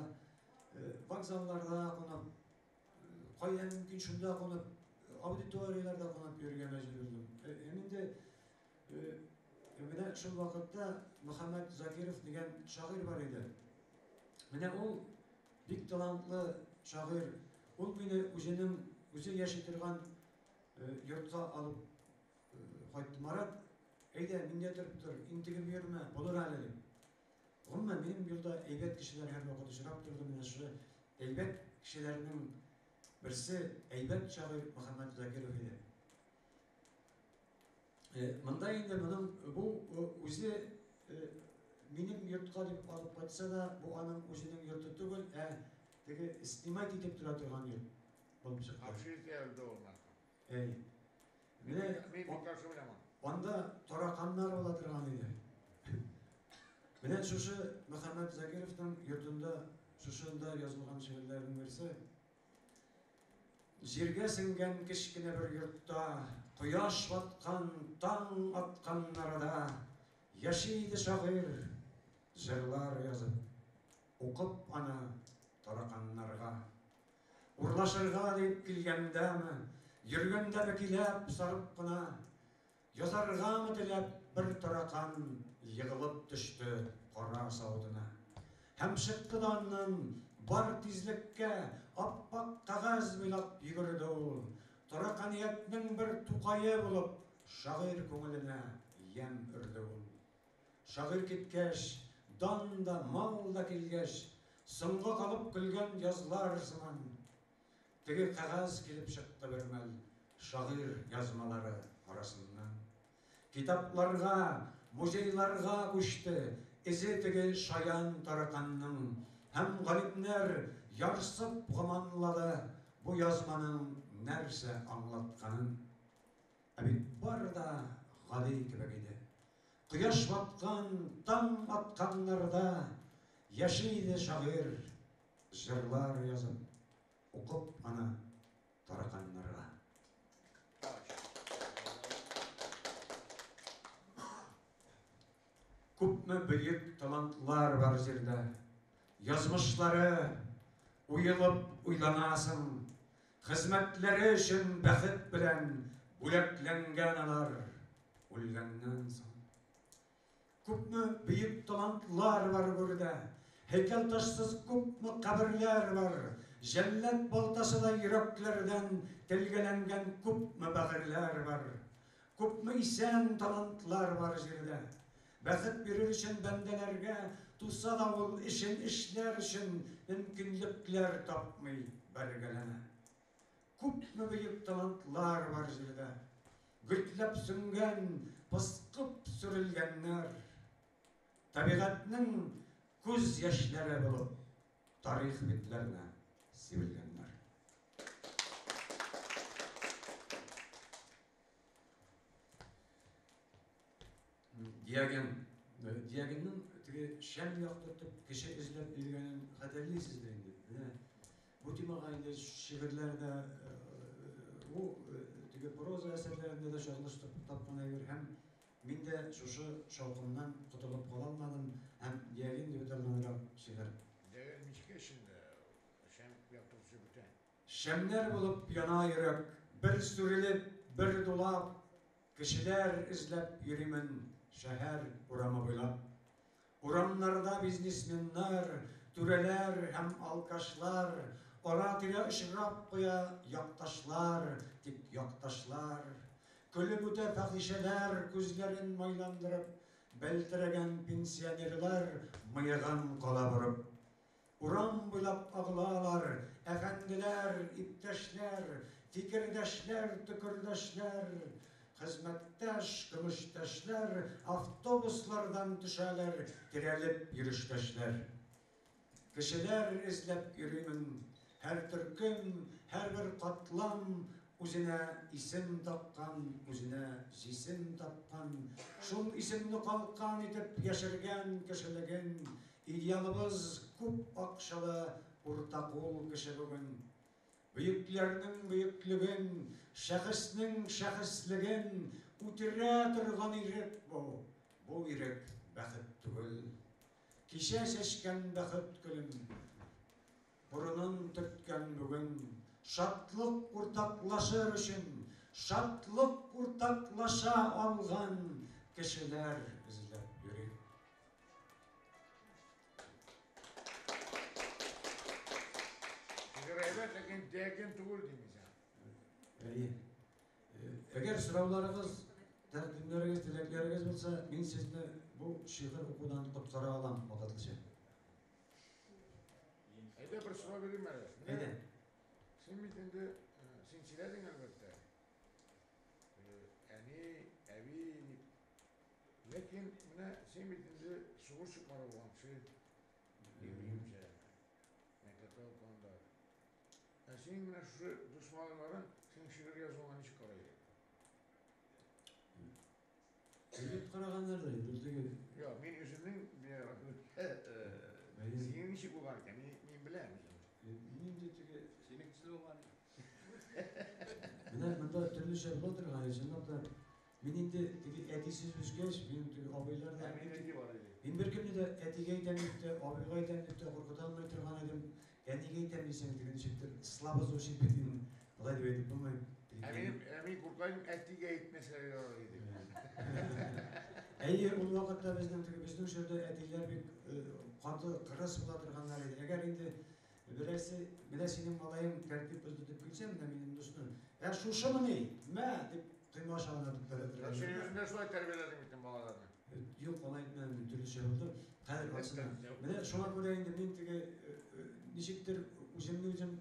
вокзалларда кунып, кайда мөмкин шунда кунып, аудиторияләрдә кунып йөрергә мәҗбүр булдым. Һәм инде менә шул вакытта Мөхәммәт Закиров дигән шагыйрь бар иде. Менә ул бик талантлы шагыйрь. Ул мине үзенең үзе яши торган йортка алып кайтты. Марат, әйдә, миндә торып тор, интегеп йөрмә, булыр әле дип. Гомумән, минем юлда әйбәт кешеләр һәрвакыт очрап торды. Менә шушы әйбәт кешеләрнең берсе әйбәт шагыйрь Мөхәммәт Закиров иде. Монда инде моның бу үзе минем йортка дип алып кайтса да, бу аның үзенең йорты түгел, ә теге снимать итеп тора торган йорт булып чыкты. Общежитие әлде ул. Әй. Менә Мин бик яхшы беләм аны. Анда тараканнар була торган иде. Менә шушы Мөхәммәт Закировның йортында шушында язылган шигырьләрнең берсе. Җиргә сеңгән кечкенә бер йортта, кояш баткан, таң аткан арада яши иде шагыйрь, җырлар язып. Укып аны тараканнарга. Урлашырга дип килгәндәме, йөргәндәме киләп сарып кына, язаргамы теләп бер таракан егылып төште кара савытына. Һәм чыкты да аннан бар тизлеккә ап-ак кәгазь буйлап йөгерде ул. Тараканиятнең бер Тукае булып, шагыйрь күңеленә ямь өрде ул. Шагыйрь киткәч, дан да, мал да килгәч, соңга калып көлгән язлар сыман, теге кәгазь килеп чыкты бер мәл шагыйрь язмалары арасыннан. Китапларга, музейларга күчте эзе теге шаян тараканның, һәм галимнәр ярсып гоманлады бу язманың нәрсә аңлатканын. Ә бит бар да гади кебек иде. Кояш баткан, таң атканнарда яши иде шагыйрь, җырлар язып, укып аны тараканнарга. Күпме бөек талантлар бар җирдә. Язмышлары уелып уйланасың. Хезмәтләре өчен бәхет белән бүләкләнгән алар үлгәннән соң. Күпме бөек талантлар бар гүрдә. Һәйкәлташсыз күпме каберләр бар. Җәллад балтасыдай йөрәкләрдән телгәләнгән күпме бәгырьләр бар. Күпме исән талантлар бар җирдә. Бәхет бирер өчен бәндәләргә туса да ул эшен эшләр өчен мөмкинлекләр тапмый бәргәләнә. Күпме бөек талантлар бар җирдә. Гөлтләп сүнгән, пыскып сүрелгәннәр. Табигатьнең күз яшьләре булып тарих битләренә сибелгәннәр. Диоген, Диогенның теге шәм яктыртып кеше эзләп йөргәнен хәтерлисездер инде. Менә бу темага инде шигырьләрдә, бу теге проза әсәрләрендә дә чагылыш тапкан әйбер һәм мин дә шушы шаукымнан котылып кала алмадым һәм Диоген дип аталганрак шигырь. Диоген мичкә эчендә шәм яктыртучы бүтән. Шәмнәр булып яна йөрәк, бер сүрелеп, бер дулап, кешеләр эзләп йөримен шәһәр урамы буйлап. Урамнарда бизнесменнар, түрәләр һәм алкашлар, ара-тирә очрап куя якташлар, тик якташлар. Көлеп үтә фәхишәләр күзләрен майландырып, бәлтерәгән пенсионерлар мыегын кала борып. Урам буйлап агылалар әфәнделәр, иптәшләр, фикердәшләр, төкердәшләр, хезмәттәш, көмештәшләр, автобуслардан төшәләр, терәлеп йөрештәшләр. Кешеләр эзләп йөримен, һәр төркем, һәрбер катлам үзенә исем таккан, үзенә җисем тапкан, шул исемне калкан итеп яшергән кешелеген. Идеалыбыз күп акчалы уртакул кеше бүген. Бөекләрнең бөеклеген, шәхеснең шәхеслеген үтерә торган ирек бу. Бу ирек бәхет түгел. Кичә чәчкән бәхет гөлен, борынын төрткән бүген. Шатлык уртаклашыр өчен, шатлык уртаклаша алган кешеләр эзләп йөрим. Шигырь әйбәт, ләкин Диоген түгел дим мин сиңа. Әйе. Әгәр сорауларыгыз, тәкъдимнәрегез, теләкләрегез булса, мин сезне бу шигырь укудан коткара алам вакытлыча. Әйдә бер сорау бирим әле. Әйдә. Син бит инде, син сөйләдең әлбәттә. Әни, әби дип. Ләкин менә син бит инде сугыш чукмары булган кеше, белүемчә, мәктәптә укыганда. Ә синең менә шушы дус малайларың синең шигырь язуыңа ничек карый иде? Әйбәт караганнардыр инде, ул теге. Юк, мин үземнең синең ничек булган икән, мин беләм үзем. Мин инде теге Синең төсле булган. Менә монда төрлечә була торган, чынлап та мин инде теге әтисез үскәч, минем теге абыйлар да Ә минем әти бар иде. Мин беркемне дә да әтигә әйтәм дип тә, абыйга әйтәм дип тә куркыта алмый торган идем. Әнигә әйтәм дисәң, теге ничектер слабо звучит бит инде. Алай дип әйтеп булмый. Ә минем, ә мин курка идем, әтигә әйтмәсәләр ярар иде. Әйе, ул вакытта безнең теге безнең чорда әтиләр бик каты, кырыс була торганнар иде. Әгәр инде берәрсе, менә синең малаең тәртип бозды дип килсә, менә минем дусны, ә шушымыни? Мә дип койма аша гына тотып бәрә торган. Син үзең дә шулай тәрбияләдең бит балаларны. Юк, алай итмәдем, төрлечә булды. Хәзер анысына. Менә шуңа күрә инде мин теге ничектер үземне үзем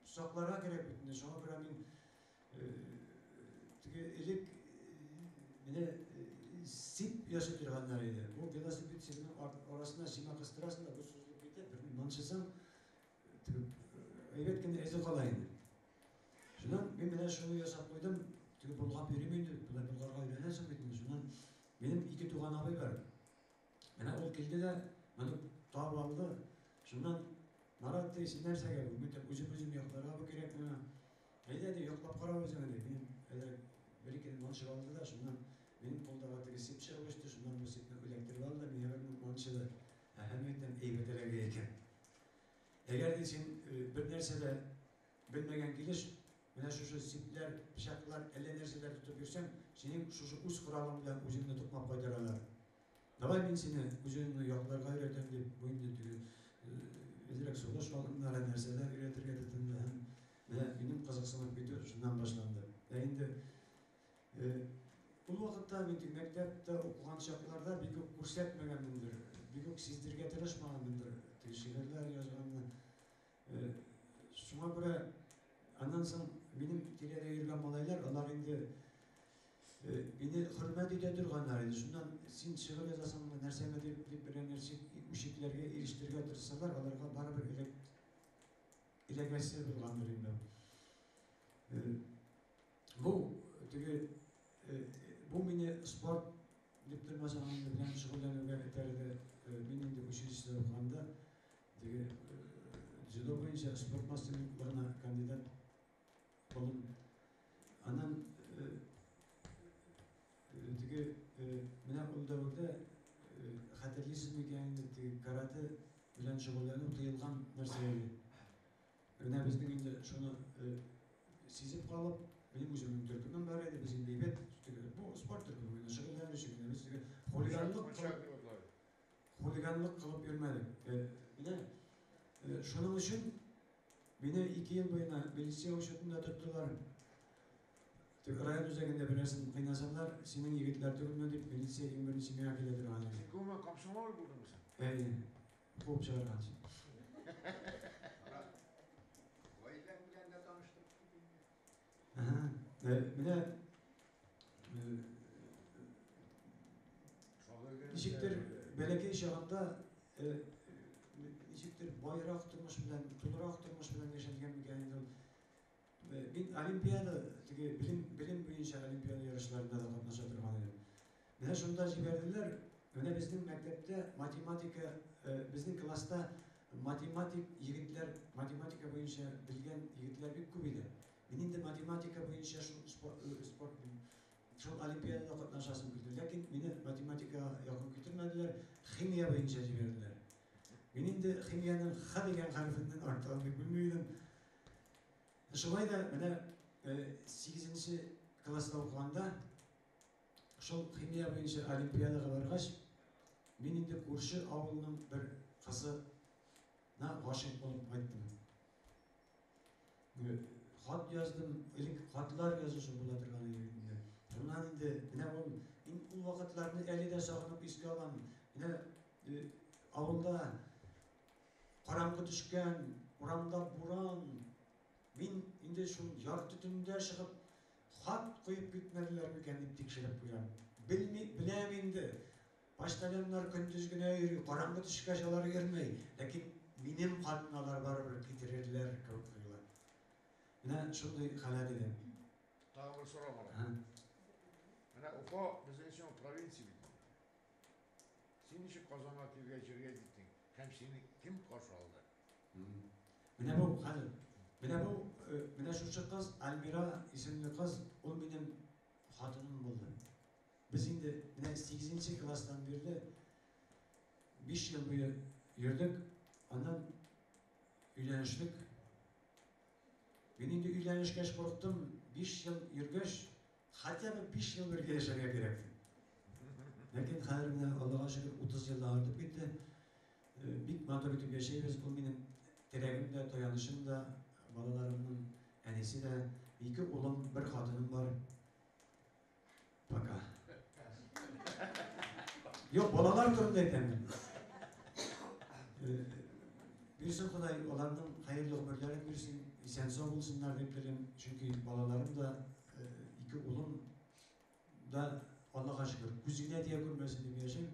сакларга кирәк бит инде. Шуңа күрә мин теге элек менә сип ясый торганнар иде. Бу велосипед сибенең арасына сима кыстырасың да, бу сузылып китә, бер манчысаң, теге әйбәт кенә эзе кала инде. Шуннан мин менә шуны ясап куйдым. Теге болгап йөрим инде, болай болгарга өйрәнәсең бит инде. Шуннан минем ике туган абый бар. Менә ул килде дә, моны табып алды. Шуннан Марат ди, син нәрсәгә бу? Мин әйтәм, үзем үзем якларга бу кирәк миңа. Әйдә ди, яклап кара үзеңне ди. Минем әзрәк бер ике манчып алды да, шуннан минем кулдагы теге сип чыгып очты, шуннан бу сипне эләктереп алды да, миңа бер манчыды. Әһә, мин әйтәм, әйбәт эләгә икән. Әгәр ди син бер нәрсә дә белмәгән килеш, менә шушы сипләр, пычаклар, әллә нәрсәләр тотып йөрсәң, синең шушы үз коралың белән үзеңне тукмап кайтаралар. Давай мин сине үзеңне якларга өйрәтәм дип, бу инде теге әзрәк сугыш алымнары нәрсәләр өйрәтергә тотынды һәм менә минем кызыксынып китү шуннан башланды. Ә инде ул вакытта мин тик мәктәптә укыган чакларда бик үк күрсәтмәгәнмендер, бик үк сиздерергә тырышмаганмындыр теге шигырьләр язганны. Шуңа күрә аннан соң минем тирәдә йөргән малайлар, алар инде мине хөрмәт итә торганнар иде. Шуннан син шигырь язасыңмы, нәрсәме дип, дип берәр нәрсә үчекләргә ирештерергә тырышсалар, аларга барыбер эләгәсе булгандыр инде. Бу теге бу мине спорт дип тормасаң инде белән шөгыльләнүгә этәрде. Мин инде училищеда укыганда теге дзюдо буенча спорт мастерлыгына кандидат булдым. Аннан теге менә ул дәвердә хәтерлисез микән инде теге каратэ белән шөгыльләнү тыелган нәрсә иде. Менә безнең инде шуны сизеп калып, минем үземнең төркемем бар иде, без инде әйбәт теге бу спорт төркеме белән шөгыльләнер өчен генә без теге хулиганлык кылып йөрмәдек. Менә шуның өчен мине 2 ел буена милиция учетында тоттылар. Тик район үзәгендә берәрсен кыйнасалар, синең егетләр түгелме дип милиция иң беренче миңа килә торган иде. Син гомумән комсомол булдыңмы син? Әйе, куып чыгарганчы. Гаиләң белән дә таныштырып кит инде. Әһә, менә ничектер бәләкәй чагында ничектер байрак тормыш белән, тулырак тормыш белән яшәлгән микән инде ул. Мин олимпиада, теге белем буенча олимпиада ярышларында да катнаша торган идем. Менә шунда җибәрделәр. Менә безнең мәктәптә математика, безнең класста математик егетләр, математика буенча белгән егетләр бик күп иде. Мин инде математика буенча шул спорт, шул олимпиадада катнашасым килде. Ләкин мине математикага якын китермәделәр, химия буенча җибәрделәр. Мин инде химиянең Х дигән хәрефеннән артыгын бик белми идем. Шулай да менә 8 класста укыганда шул химия буенча олимпиадага баргач, мин инде күрше авылның бер кызына гашыйк булып кайттым. Хат яздым, элек хатлар язышу була торган иде инде. Шуннан инде менә ул, мин ул вакытларны әле дә сагынып искә алам. Менә авылда караңгы төшкән, урамда буран. Мин инде шул ярты төндә чыгып хат куеп китмәделәр микән дип тикшереп куям. Белми, беләм инде. Почтальоннар көндез генә йөри, караңгы төшкәч алар йөрми. Ләкин минем хатны алар барыбер китерерләр кебек тоела. Менә шундый халәт иде. Тагын бер сорау бар. Менә Уфа безнең өчен провинция бит. Син ничек Казанга килгәч җиргә җиттең? Һәм сине кем каршы алды? Менә бу хәзер. Менә бу, менә шушы кыз, Альмира исемле кыз, ул минем хатыным булды. Без инде менә 8 класстан бирле 5 ел буе йөрдек, аннан өйләнештек. Мин инде өйләнешкәч курыктым, 5 ел йөргәч, хотя бы 5 ел бергә яшәргә кирәк дип. Ләкин хәзер менә, Аллага шөкер, 30 елдан артып китте. Бик матур итеп яшәйбез. Ул минем терәгем дә, таянычым да, балаларымның әнисе дә. Ике улым, бер хатыным бар. Пока. Юк, балалар турында әйтәм мин. Бирсен Ходай, аларның хәерле гомерләрен бирсен, исән сау булсыннар дип телим. Чөнки балаларым да, ике улым да, Аллага шөкер, күзгә тия күрмәсен дип яшим.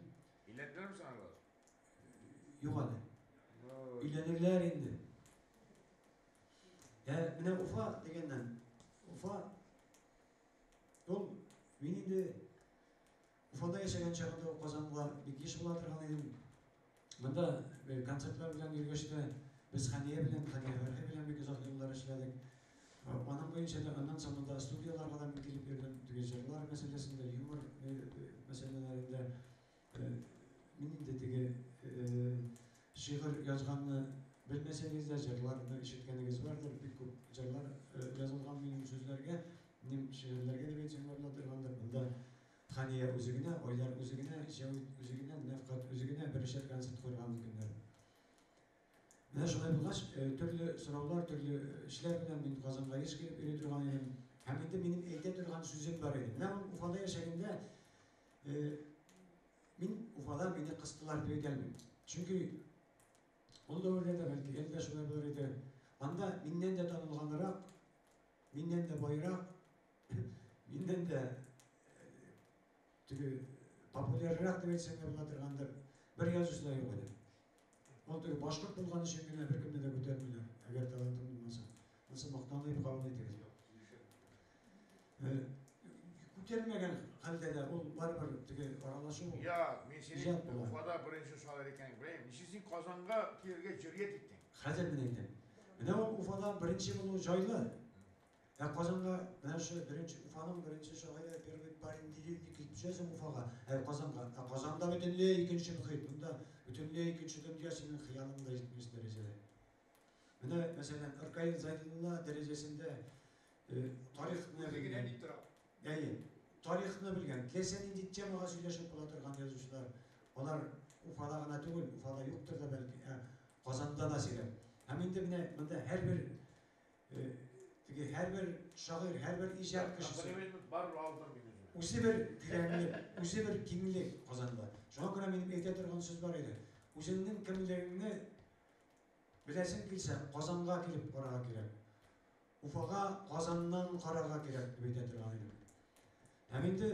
Өйләнделәрме соң алар? Юк әле. Өйләнерләр инде. Ә менә Уфа дигәннән, Уфа ул мин инде Уфада яшәгән чагында ук Казанга бик еш була торган идем. Монда концертлар белән йөргәч тә без Хәния белән, Хәния Фәрхи белән бик озак еллар эшләдек. Аның буенча да аннан соң монда студияларга да мин килеп йөрдем. Теге җырлар мәсьәләсендә, юмор мәсьәләләрендә. Мин инде теге шигырь язганны белмәсәгез дә, җырларны ишеткәнегез бардыр. Бик күп җырлар язылган минем сүзләргә, минем шигырьләргә дип әйтсәм була торгандыр. Монда Хәния үзе генә, Айдар үзе генә, Җәвит үзе генә, Нәфкать үзе генә берничә концерт куйган көннәр. Менә шулай булгач, төрле сораулар, төрле эшләр белән мин Казанга еш килеп йөри торган идем. Һәм инде минем әйтә торган сүзем бар иде. Менә ул Уфада яшәгәндә мин Уфада мине кыстылар дип әйтә алмыйм. Чөнки ул дәвердә дә, бәлки, әле дә шулай булыр иде. Анда миннән дә танылганрак, миннән дә байрак, миннән дә теге популяррак дип әйтсәң дә була торгандыр. Бер язучы да юк иде. Ул теге башкорт булган өчен генә беркемне дә күтәрмиләр, әгәр талантың булмаса. Монысы мактану кабул итегез. Күтәрмәгән хәлдә дә ул барыбер теге аралашу Я, мин сине иҗат була. Уфада беренче шагыйрь икәнен беләм. Ничек син Казанга килергә җөрьәт иттең? Хәзер мин әйтәм. Менә ул Уфада беренче булу җайлы. Ә Казанга менә шу беренче Уфаның беренче шагыйре, первый парень деревни килеп төшәсең Уфага, ә Казанга. Ә Казанда бөтенләй икенче мохит. Монда бөтенләй икенче дөнья, синең хыялың да җитмәс дәрәҗәдә. Менә, мәсәлән, Ркаил Зәйдулла дәрәҗәсендә тарихны Үзе генә белгән, ни тора. Әйе, тарихны белгән, теләсә нинди темага сөйләшеп була торган язучылар, алар Уфада гына түгел, Уфада юктыр да бәлки, ә Казанда да сирәк. Һәм инде менә монда һәрбер теге һәрбер шагыйрь, һәрбер иҗат кешесе Комплимент барыбер алдым мин үземә. Үзе бер тирәнлек, үзе бер киңлек Казанда. Шуңа күрә минем әйтә торган сүз бар иде. Үзеңнең кемлегеңне беләсең килсә, Казанга килеп карарга кирәк. Уфага Казаннан карарга кирәк дип әйтә торган идем. Һәм инде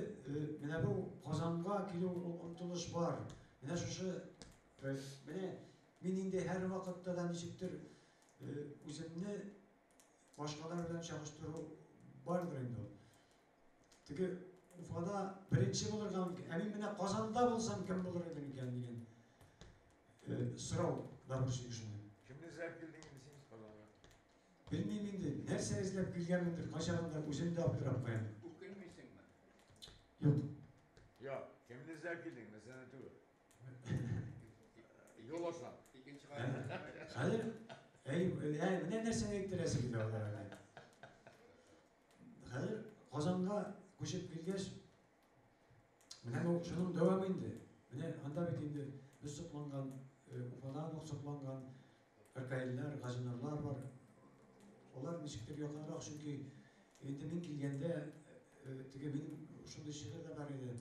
менә бу Казанга килү, ул омтылыш бар. Менә шушы менә мин инде һәр вакытта да ничектер үземне башкалар белән чагыштыру бардыр инде ул. Теге Уфада беренче булырга мөмкин. Ә мин менә Казанда булсам кем булыр идем икән дигән сорау да борчый кешене. Кемне эзләп килдең инде син Казанга? Белмим инде, нәрсә эзләп килгәнмендер, кайчагында үзем дә аптырап куям. Үкенмисеңме? Юк. Я, кемне эзләп килдең? Мәсәлән түгел. Юл аша. Икенче Хәзер әй, менә нәрсәне әйттерәсе килә аларга. Хәзер Казанга күчеп килгәч, менә бу шуның дәвамы инде. Менә анда бит инде без сокланган, Уфадан ук сокланган Ркаилләр, Газинурлар бар. Алар ничектер якынрак, чөнки инде мин килгәндә теге минем шундый шигырь дә бар иде.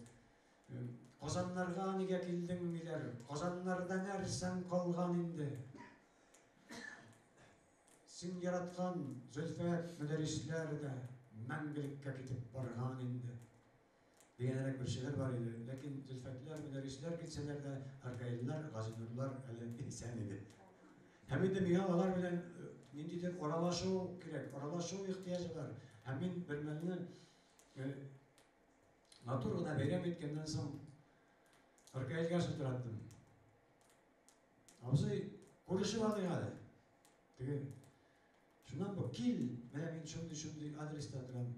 Казаннарга нигә килдең диләр? Казаннарда нәрсәң калган инде? Син яраткан Зөлфәт, Мөдәррисләр дә мәңгелеккә китеп барган инде. Дигәнрәк бер шигырь бар иде. Ләкин Зөлфәтләр, Мөдәррисләр китсәләр дә, Ркаилләр, Газинурлар әле исән иде. Һәм инде миңа алар белән ниндидер аралашу кирәк, аралашу ихтыяҗы бар. Һәм мин бер мәлне матур гына бәйрәм иткәннән соң Ркаилгә шылтыраттым. Абзый, күрешеп алыйк әле. Теге шуннан бу кил, менә мин шундый шундый адреста торам.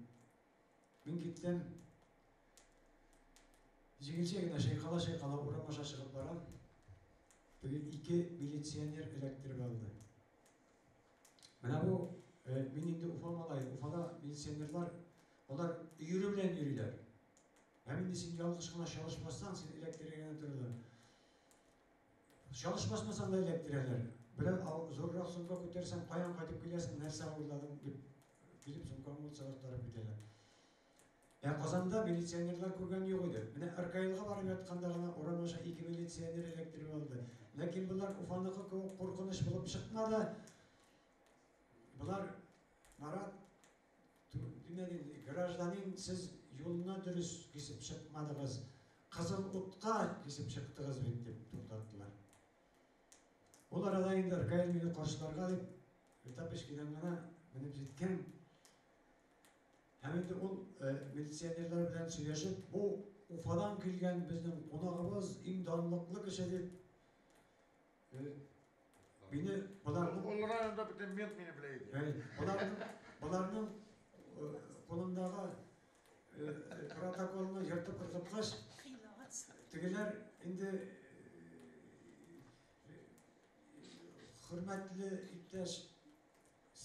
Мин киттем. Җиңелчә генә чайкала-чайкала урам аша чыгып барам. теге ике милиционер эләктереп алды. Менә бу мин инде Уфа малае, Уфада милиционерлар алар өере белән йөриләр. Һәм инде син ялгыш кына чалыш бассаң, син эләктерергә генә торалар. Чалыш басмасаң да эләктерәләр. Берәр зуррак сумка күтәрсәң, каян кайтып киләсең, нәрсә урладың дип килеп сумкаңны актарып китәләр. Ә Казанда милиционерлар күргән юк иде. Менә РКЛга барып ятканда гына урам аша ике милиционер эләктереп алды. Ләкин болар Уфаныкы кебек куркыныч булып чыкмады. Болар Марат, димәк, гражданин, сез юлны дөрес кисеп чыкмадыгыз. Кызыл утка кисеп чыктыгыз бит дип туктаттылар. Ул арада инде РКЛ мине каршыларга дип Этапочкидан гына менеп җиткән. Һәм инде ул милиционерлар белән сөйләшеп, бу Уфадан килгән безнең кунагыбыз, иң данлыклы кеше дип, мине боларның Ул районда бөтен мент мине белә иде. Боларның кулындагы протоколны ертып ыргыткач, тегеләр инде хөрмәтле иптәш,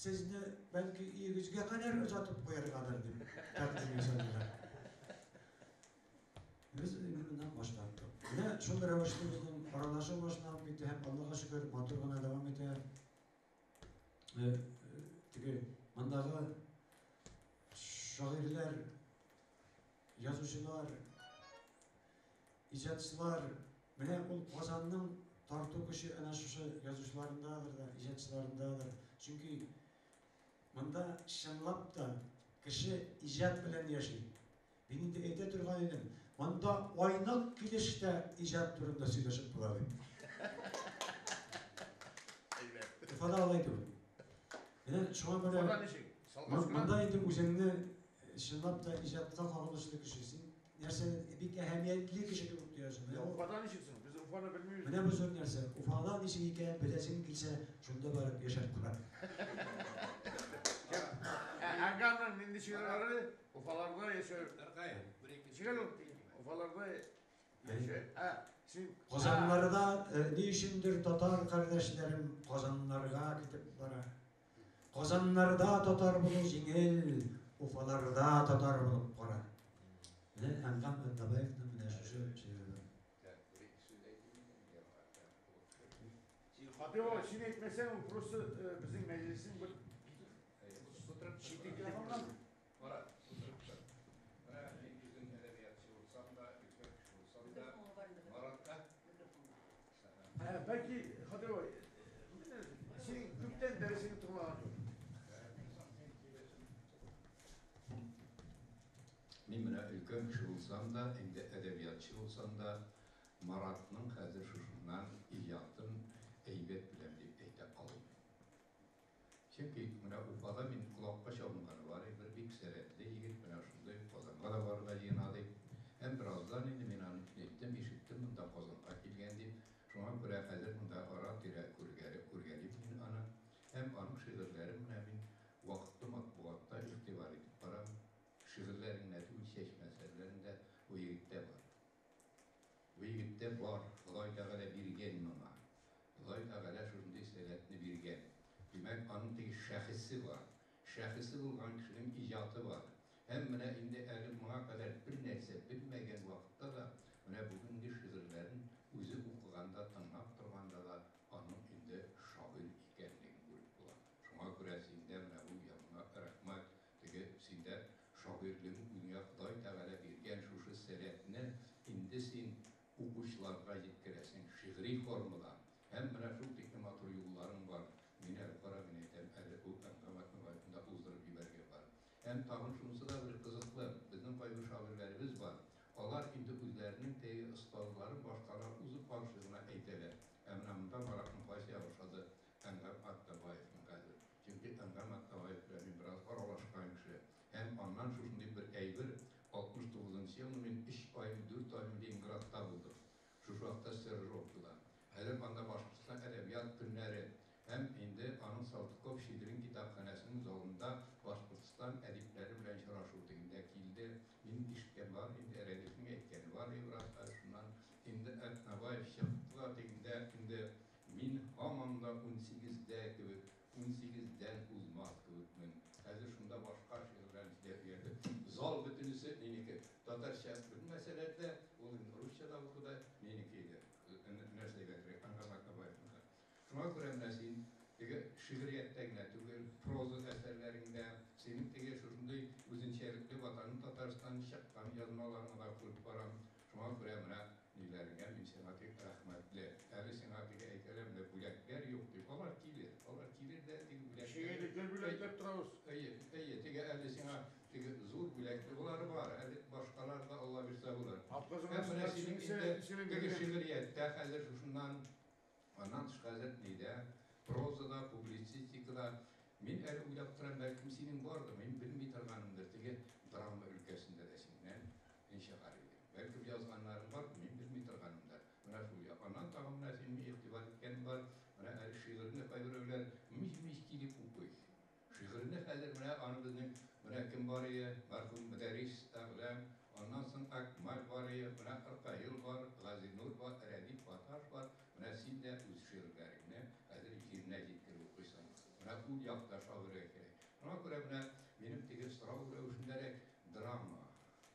сезне бәлки өегезгә кадәр озатып куяргадыр дип тәкъдим ясадылар. Без инде моннан баш тарттык. Менә шул рәвешле безнең аралашу башланып китте һәм Аллага шөкер матур гына дәвам итә. Теге мондагы шагыйрьләр, язучылар, иҗатчылар, менә ул Казанның тарту көче әнә шушы язучыларындадыр да, иҗатчыларындадыр. Чөнки монда чынлап та кеше иҗат белән яши. Мин инде әйтә торган идем, монда айнык килештә иҗат турында сөйләшеп була дип. Уфада алай түгел. Менә шуңа күрә монда инде үзеңне чынлап та иҗатка кагылышлы кеше, син нәрсә бик әһәмиятле кеше кебек тоясың. Уфада ничек соң? Без Уфаны белмибез. Менә бу зур нәрсә. Уфада ничек икән, беләсең килсә, шунда барып яшәп кара. Әнгамның нинди шигырьләре Уфаларда яшәү. Ничек әле ул? Уфаларда яшәү. Син Казаннарда ни өчендер татар кардәшләрем Казаннарга китеп бара. Казаннарда татар булу җиңел, Уфаларда татар булып кара. Менә Әнгам Атнабаевның менә шушы шигыре. Хатип абый, син әйтмәсәң, ул просто безнең мәҗлеснең бер чите китеп. Марат, утырып тор. Менә мин үзем әдәбиятчы булсам да, өлкән кеше булсам да, Маратка Бәлки, Хатип абый, синең күптән дәресеңне тыңлаган юк. Мин менә өлкән кеше булсам да, инде әдәбиятчы булсам да, Маратның хәзер шушыннан иҗатын әйбәт беләм дип әйтә алмыйм. Чөнки менә Уфада мин колакка чалынганы бар, бер бик сәләтле егет, менә шундай Казанга да барырга җыена дип. Һәм бераздан инде мин аны әйттем, ишеттем, монда Казанга килгән дип. Шуңа күрә хәзер монда ара-тирә күргәлим мин аны. Һәм аның шигырьләрен менә мин вакытлы матбугатта игътибар итеп барам. Шигырьләрен дә түгел, чәчмә әсәрләрен дә бу егеттә бар. Бу егеттә бар, Ходай Тәгалә биргән моңа. Ходай Тәгалә шундый сәләтне биргән. Димәк, аның теге шәхесе бар. Шәхесе булган кешенең иҗаты бар. Һәм менә инде әле моңа кадәр бер нәрсә белмәгән вакытта да, менә бүгенге шигырьләрен үзе укыганда, тыңлап торганда да аның инде шагыйрь икәнлеген күреп була. Шуңа күрә синдә менә бу яңа рәхмәт, теге синдә шагыйрьлеген үзеңә Ходай Тәгалә биргән шушы сәләтне инде син укучыларга җиткерәсең шигъри формада. Һәм менә шул тиклем матур юлларың бар. Мин әле кара, мин әйтәм, әле ул Әнгам Атнабаевны да уздырып җибәргән бар. Һәм тагын шунысы да бер кызыклы, безнең кайбер шагыйрьләребез бар. Алар инде үзләренең теге остазларын башкалар узып барышы гына әйтәләр. Ә менә монда Маратның кайсы ягы ошады Әнгам Атнабаевның хәзер. Чөнки Әнгам Атнабаев белән мин бераз аралашкан кеше. Һәм аннан шушындый бер әйбер, 69 елны мин 3 ай, 4 ай Ленинградта булдым. Шушы вакытта Сержовкада. Хәзер анда Башкортстан әдәбият көннәре. Һәм инде аның Салтыков-Щедрин китапханәсенең залында Башкортстан әдипләре белән очрашу тегендә килде. Мин ишеткән бар, инде Рәдифнең әйткәне бар, бераз шуннан инде Атнабаев чыкты да тегендә инде шунда 18-дә кебек, 18-дән узмас кебекмен. Хәзер шунда башка шигырьләрне сөйләп йөрде. Зал бөтенесе минеке. Татарча белмәсәләр дә, ул инде русча да укыды, минеке иде. Нәрсәгә кирәк, Әнгам Атнабаевныкы. Шуңа күрә менә син теге шигърияттә генә түгел, проза әсәрләреңдә, синең теге шушындый үзенчәлекле Ватаным Татарстан чыккан язмаларыңа да күреп барам. Шуңа күрә менә ниләреңә мин сиңа тик рәхмәтле. Әле сиңа теге әйтәләр, менә бүләкләр юк дип. Алар килер, алар килер дә теге бүләкләр. Шигырьлекләр бүләкләп торабыз. Әйе, әйе, теге әле сиңа теге зур бүләкле болары бар, әле башкалар да Алла бирсә булыр. Атказанган Һәм менә синең инде синең теге шигърияттә хәзер шушыннан, аннан тыш хәзер нидә, прозада, публицистикада, мин әле уйлап торам, бәлкем синең бардыр, мин белми торганымдыр, теге драма өлкәсендә дә синнән ни чыгар иде. Бәлкем язганнарың бар, мин белми торганымдыр. Менә шул як. Аннан тагын менә син игътибар иткәнең бар, менә әле шигырьне кайберәүләр мич-мич килеп укый. Шигырьне хәзер менә аны безнең менә кем бар иде, мәрхүм Мөдәррис Әгъләм, аннан соң Акмал бар иде, менә Ркаил бар, Газинур бар, Рәдиф Гаташ бар. Менә син дә үз шигырьләреңне хәзер җиренә җиткереп укыйсың. Менә ул якта шагыйрьгә кирәк. Шуңа күрә менә минем теге сорау рәвешендәрәк драма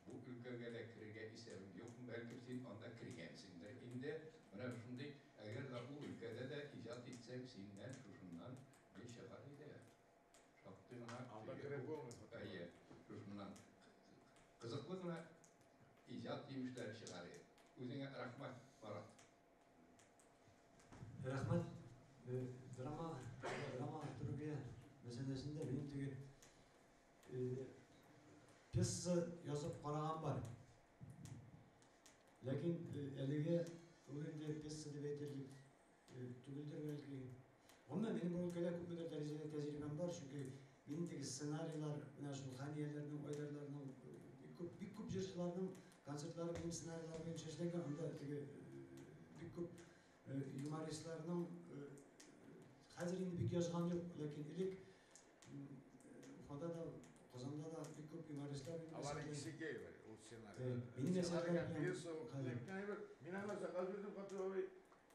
бу өлкәгә дә керергә исәбем юк, бәлкем син анда кергәнсеңдер инде. Менә шундый, әгәр дә ул өлкәдә дә иҗат итсәң, синнән шушыннан ни чыгар иде. Шактый гына Анда теге кереп булмый. Әйе, шушыннан кызыклы гына иҗат җимешләре чыгар иде. Үзеңә рәхмәт, Марат. Рәхмәт. Драма, драматургия мәсьәләсендә минем теге пьеса язып караган бар. Ләкин әлегә ул инде пьеса дип әйтерлек түгелдер бәлки. Гомумән, минем бу өлкәдә күпмедер дәрәҗәдә тәҗрибәм бар, чөнки минем теге сценарийлар, менә шул Хәнияләрнең, Айдарларның, бик күп җырчыларның концертлары минем сценарийлар буенча эшләнгән, анда теге бик күп юмористларның, хәзер инде бик язган юк, ләкин элек Уфада да, Казанда да бик күп юмористлар минем Алар әсәрләрем. икесе гей бар, ул сценарий. Минем Сценарийга әсәрләрем пьеса хәзер. укыдым. Мин аңа заказ бирдем, который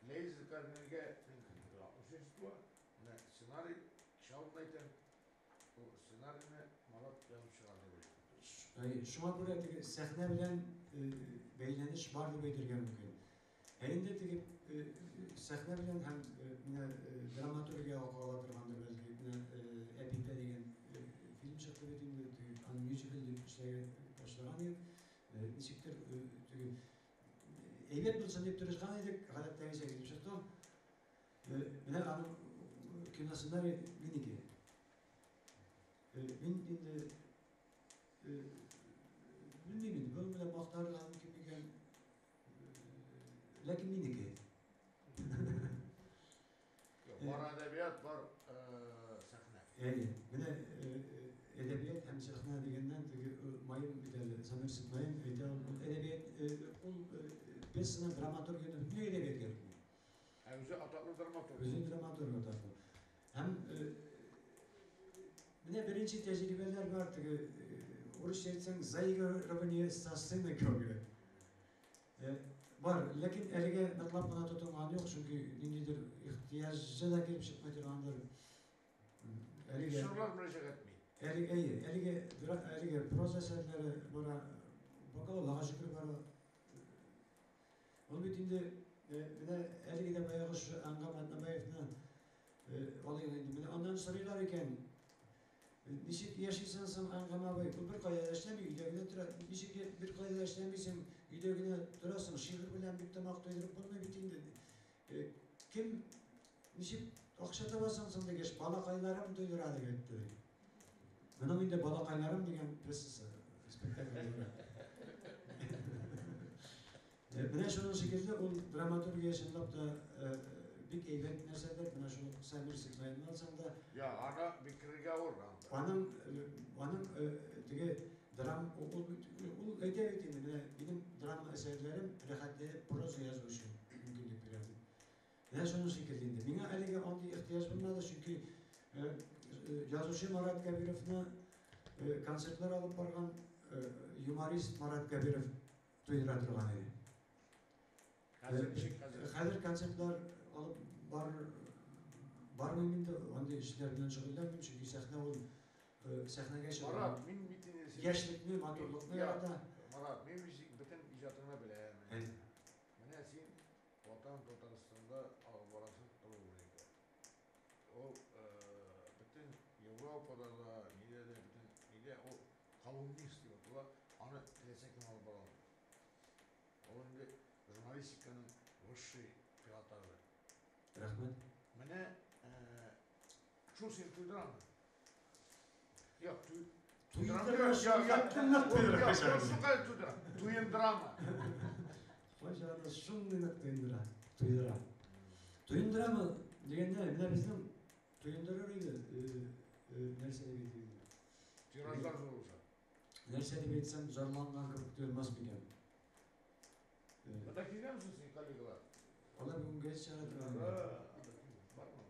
Лейзер Карнельгә 63 була. Менә сценарий кеше алдында әйтәм. Ул сценарийны Марат язып чыгар дип уйлыйм. Әй, шуңа күрә теге сәхнә белән бәйләнеш бар дип әйтергә мөмкин. Ә инде теге сәхнә белән һәм менә драматургия кала торгандыр бәлки, менә Әпипә дигән фильм чыкты бит инде, теге аны мюзикл дип эшләгән башлаган идек. Ничектер теге әйбәт булсын дип тырышкан идек, гадәттәгечә килеп чыкты. Менә аның киносценарий минеке. Мин инде белмим инде, был белән мактарга мөмкин микән? Ләкин минеке. Бар әдәбият, бар сәхнә. Әйе, менә әдәбият һәм сәхнә дигәннән теге Маем бит әле, Самир Ситмаем әйтә, ул әдәбият, ул пьесаны драматургияне бөтенләй әдәбият кирәкми. Ә үзе атаклы драматург. Үзе драматург атаклы. Һәм менә беренче тәҗрибәләр бар, теге урысча әйтсәң, заигрывание со сценой кебек. Бар, ләкин әлегә ныклап кына тотынган юк, чөнки ниндидер ихтыяҗы да килеп чыкмый торгандыр. Әлегә Режиссерлар мөрәҗәгать итми. Әлегә, әйе, әлегә әлегә проза әсәрләре бара, пока Аллага шөкер бара. Ул бит инде менә әлеге дә баягы шушы Әнгам Атнабаевны алыйк инде. Менә аннан сорыйлар икән, ничек яшисең соң, Әнгам абый? Ул бер кая да эшләми, өйдә генә тора. Ничек бер кая да эшләмисең, өйдә генә торасың, шигырь белән бик тамак туйдырып булмый бит инде. Кем ничек акча табасың соң дигәч, балакайларым туйдыра дип әйтте. Моның инде балакайларым дигән пьесасы, спектакль. Менә шуның шикелле ул драматургия чынлап та бик әйбәт нәрсәдер. Менә шул Самир Ситмаевны алсаң да, Я, аны бик керергә авыр анда. Аның теге драм, ул әйтә бит инде, менә минем драма әсәрләрем рәхәтләнеп проза язу өчен мөмкинлек бирә дип. Менә шуның шикелле инде. Миңа әлегә андый ихтыяҗ булмады, чөнки язучы Марат Кәбировны концертлар алып барган юморист Марат Кәбиров туйдыра торган иде. Хәзер ничек хәзер? Хәзер концертлар алып бар Бармыйм инде, андый эшләр белән шөгыльләнмим, чөнки сәхнә ул сәхнәгә чыгу. Марат, мин бит инде син- Яшьлекне, матурлыкны Я- ярата. Марат, мин бит син бөтен иҗатыңны беләм. Менә син Ватан Татарстанда алып барасың рубрика. Ул бөтен Европада да, нидә дә, бөтен нидә ул колумнист дип атала, аны теләсә кем алып бара алмый. Ул инде журналистиканың высший пилотажы. Рәхмәт. Менә шул син туйдырамы? Юк, Туйдыра, шулкадәр нык туйдыра. Юк, шулкадәр туйдыра. Туендырамы? Кайчагында шундый нык туендыра. Туйдыра. Туендырамы дигәндә, менә безнең туендырыр иде, нәрсә дип әйтим инде? Тиражлар зур булса. Нәрсә дип әйтсәм, зарланган кебек тоелмас микән? Монда килгәнме син коллегалар? Алар бүген газет чыгара торган. Бармы?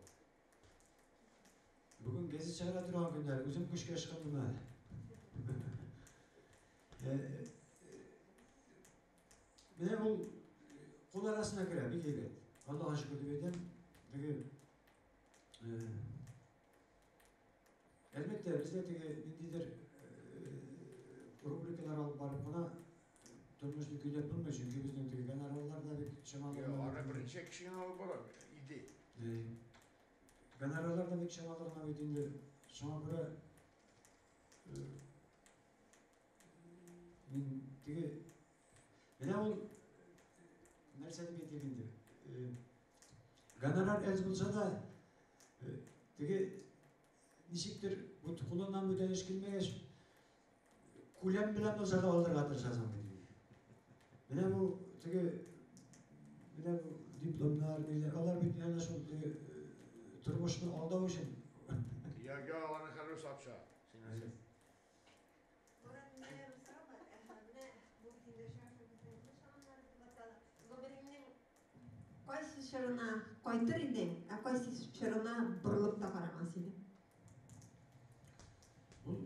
Бүген газет чыгара торган көннәр, үзем көчкә чыктым әле. Менә ул кул арасына керә, бик әйбәт. Аллаһка шөкер дип әйтәм. Теге әлбәттә, бездә теге ниндидер рубрикалар алып барып кына тормышны көйләп булмый, чөнки безнең теге гонорарлар да бик чамалы. Аны берничә кеше генә алып бара иде. Гонорарлар да бик чамалы гына бит инде. Шуңа күрә мин теге менә ул нәрсә дип әйтим инде. Гонорар әз булса да, теге ничектер бу кулыннан бүтән эш килмәгәч, күләм белән булса да алдырга тырышасың бит инде. Менә бу теге менә бу дипломнар, ниләр, алар бит әнә шул теге тормышны алдау өчен. Я, я, аларны хәзер сатша. Син нәрсә? Марат, менә бер сорау бар. Менә бу бит инде шашы безнең чагыннары дип атала. Гомереңнең кайсы чорына кайтыр идең, ә кайсы чорына борылып та карамас идең? Ул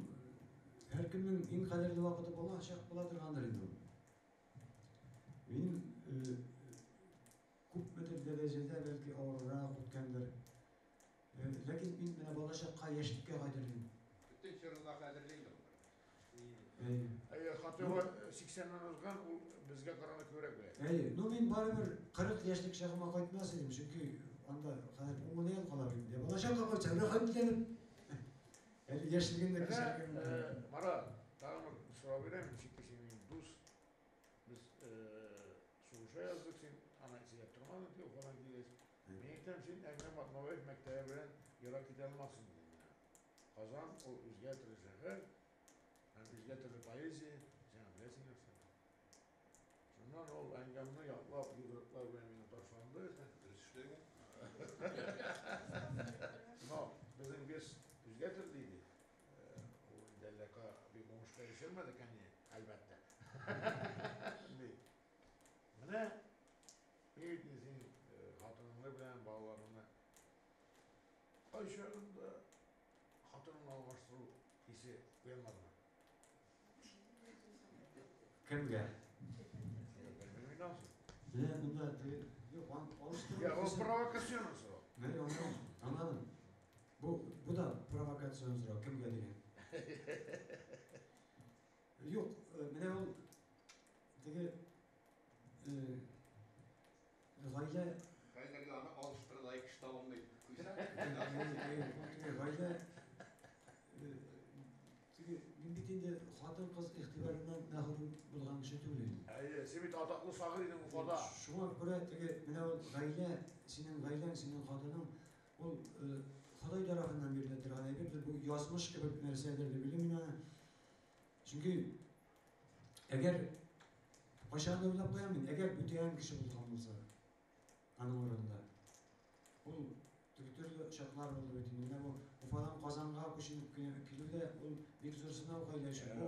һәркемнең иң кадерле вакыты бала чак була торгандыр инде ул. Минем күпмедер дәрәҗәдә бәлки авыррак үткәндер. Ләкин мин менә бала чакка яшьлеккә кайтыр идем. Бөтен чорында кадерле иде ул. Әйе. Әйе, Хатыйба 80-нән узган, ул безгә караганда күбрәк белә. Әйе, ну мин барыбер 40 яшьлек чагыма кайтмас идем, чөнки анда хәзер уңын кала бит. Бала чакка кайтсам, рәхәтләнеп. Әле яшьлегендә Менә, кешеләргә мөмкин. Марат, тагын бер сорау бирәм, чөнки син минем дус. Без сугыша яздык, син аны сөйләп тормадың, дип Уфадан килгәч. Мин әйтәм, син Әкрәм Атнабаев мәктәбе белән ерак китә алмассың, дидем мин. Казан ул үзгә төрле шәһәр, һәм үзгә төрле поэзия, син аны беләсең яхшы. Шуннан ул әңгәмне яклап, йодрыклар белән миңа ташланды. Дөрес эшләгән. Но безнең без үзгә төрле иде. Ул инде әллә бик уңышка ирешелмәде, кәне, әлбәттә. Ди. Менә мин бит инде син хатыныңны белән балаларыңны кайчагында хатыныңны алмаштыру хисе уянмадымы? Кемгә? Белмим ансы. Менә монда теге юк, алыштыру Я, ул хисе- провокацион сорау. Менә аңладым. Аңладым. Бу да провокацион сорау, кемгә дигән. Юк, менә ул теге гаилә Хәзерге аны алыштырырдай кеше табылмый. Куйса. Теге гаилә теге мин бит инде хатын-кыз игътибарыннан мәхрүм булган кеше түгел инде. Әйе, син бит атаклы шагыйрь идең Уфада. Шуңа күрә теге менә ул гаилә, синең гаиләң, синең хатының ул Ходай тарафыннан бирелә торган әйбердер, бу язмыш кебек нәрсәдер дип уйлыйм мин аны. Чөнки әгәр кайчан уйлап куям мин, әгәр бүтән кеше булган булса, аның урынында. Ул теге төрле чаклар булды бит инде. Менә бу Уфадан Казанга күченеп килү дә ул бик зур сынау гаилә өчен.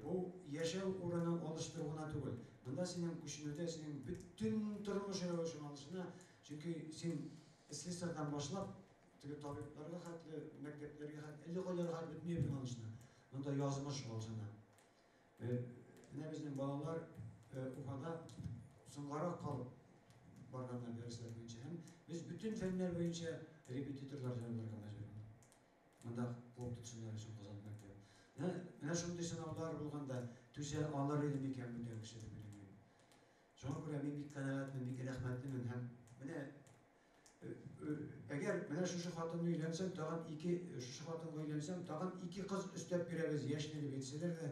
Бу яшәү урыны алыштыру гына түгел. Монда синең күченүдә синең бөтен тормыш рәвешең алышына, чөнки син слесарьдан башлап теге табибларга хәтле, мәктәпләргә хәтле, әллә кайларга хәтле бөтен әйбер алышына. Монда язмыш алышына. Менә безнең балалар Уфада соңгарак калып барганнар дәресләр буенча. Һәм без бөтен фәннәр буенча Репетиторлар җайларга мәҗбүр булдым. Монда куып тотсыннар өчен Казан мәктәбе. Менә шундый сынаулар булганда түзә алыр иде микән бүтән кеше дип уйлыйм мин. Шуңа күрә мин бик канәгатьмен, бик рәхмәтлемен һәм менә әгәр менә шушы хатынны өйләнсәм, тагын ике шушы хатынга өйләнсәм, тагын ике кыз өстәп бирәбез, яшьне дип әйтсәләр дә,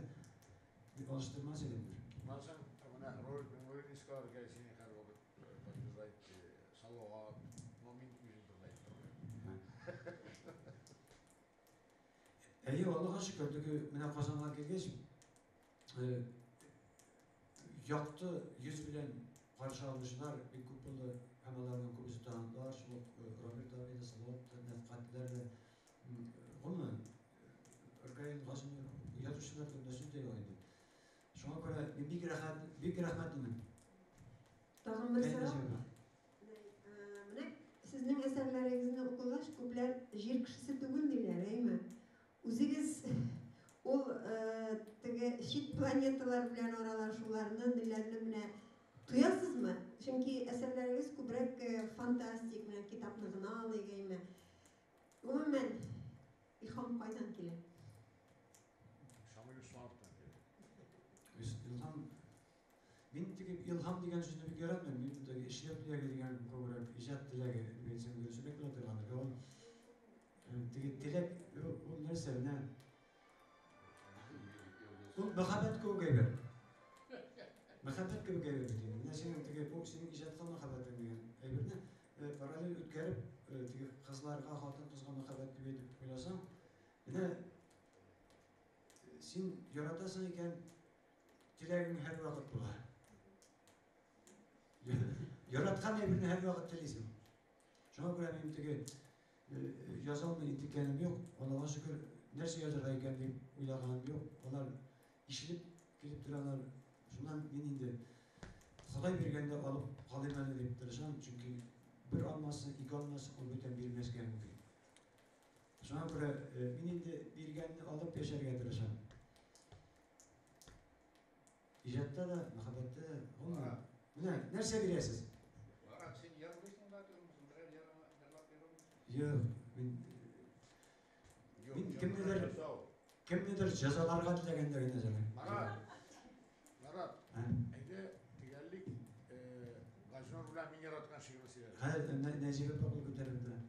мин алыштырмас идем бер. Моннан соң менә Роберт Миңнуллин искә алыр, сине һәрвакыт поддержать, Салават, но мин үзем турында әйтеп тормыйм. Әйе, Аллага шөкер, теге менә Казанга килгәч, якты йөз белән каршы алучылар бик күп булды. Һәм аларның күбесе талантлар, шул ук Роберт абый да, Салават та, Нәфкатьләр дә. Гомумән, Ркаил Газинур, язучылар турында сүз дә юк инде. Шуңа күрә мин бик рәхәт, бик рәхмәтлемен. Тагын бер сорау. Менә сезнең әсәрләрегезне укыгач, күпләр җир кешесе түгел диләр, әйме? Үзегез ул теге чит планеталар белән аралашуларны, ниләрне менә тоясызмы? Чөнки әсәрләрегез күбрәк фантастик, менә китапны гына алыйк, әйме? Гомумән, илһам кайдан килә? Шамил Усмановтан килә. Илһам. Мин теге илһам дигән сүзне бик яратмыйм. Мин теге эшләү теләге дигән күбрәк, иҗат теләге дип әйтсәм дөресрәк була торгандыр. Ул теге теләк, ул нәрсә, менә ул мәхәббәт кебек әйбер. Мәхәббәт кебек әйбер бит инде. Менә синең теге бу синең иҗатка мәхәббәтең дигән әйберне параллель үткәреп, теге кызларга, хатын-кызга мәхәббәт дип әйтеп уйласаң, менә син яратасың икән, теләгең һәрвакыт була. Яраткан әйберне һәрвакыт телисең. Шуңа күрә минем теге яза алмый интеккәнем юк. Аллага шөкер, нәрсә язарга икән дип уйлаганым юк. Алар ишелеп килеп торалар. Шуннан мин инде Ходай биргәндә алып калыйм әле дип тырышам, чөнки бер алмасы, ике алмасы ул бүтән бирмәскә мөмкин. Шуңа күрә мин инде биргәнне алып яшәргә тырышам. Иҗатта да, мәхәббәттә дә, гомумән. Менә нәрсә бирәсез? Марат, син җырлыйсың да түгелмесең? Берәр җырлап бирермесең? Юк, мин мин кемнедер кемнедер җәзаларга теләгәндә генә җырлыйм. Марат, Марат, әйдә төгәллик, Газинур белән мин яраткан шигырь сөйләде. Хәзер Нәҗибә апа кул күтәреп тора.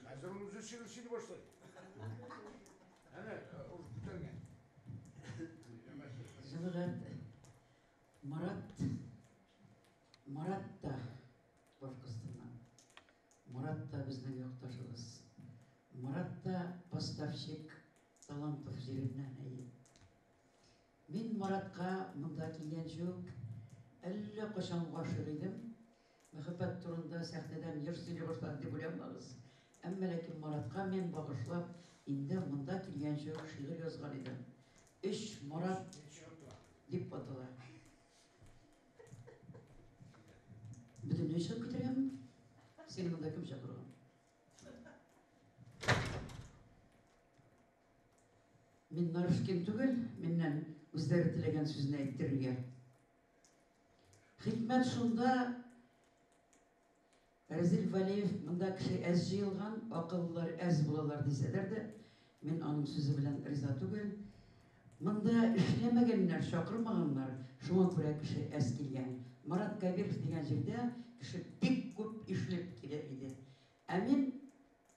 Хәзер ул үзе шигырь сөйли башлый. Әнә, ул күтәргән. Җәмәгать, Марат, Марат та Башкортстаннан. Марат та безнең якташыбыз. Марат та поставщик талантов җиреннән, әйе. Мин Маратка монда килгәнче үк әллә кайчан гашыйк идем. Мәхәббәт турында сәхнәдән җыр сөйли башлады дип уйламагыз. Әмма ләкин Маратка мин багышлап инде монда килгәнче үк шигырь язган идем. Өч Марат дип атала. Бөтенләй чыгып китергәнме? Сине монда кем чакырган? Мин Нарышкин түгел, миннән үзләре теләгән сүзне әйттерергә. Хикмәт шунда, Рәзил Вәлиев монда кеше әз җыелган, акыллылар әз булалар дисәләр дә, мин аның сүзе белән риза түгел. Монда эшләмәгәннәр, чакырмаганнар, шуңа күрә кеше әз килгән. Марат Кәбиров дигән җирдә кеше бик күп ишелеп килә иде. Ә мин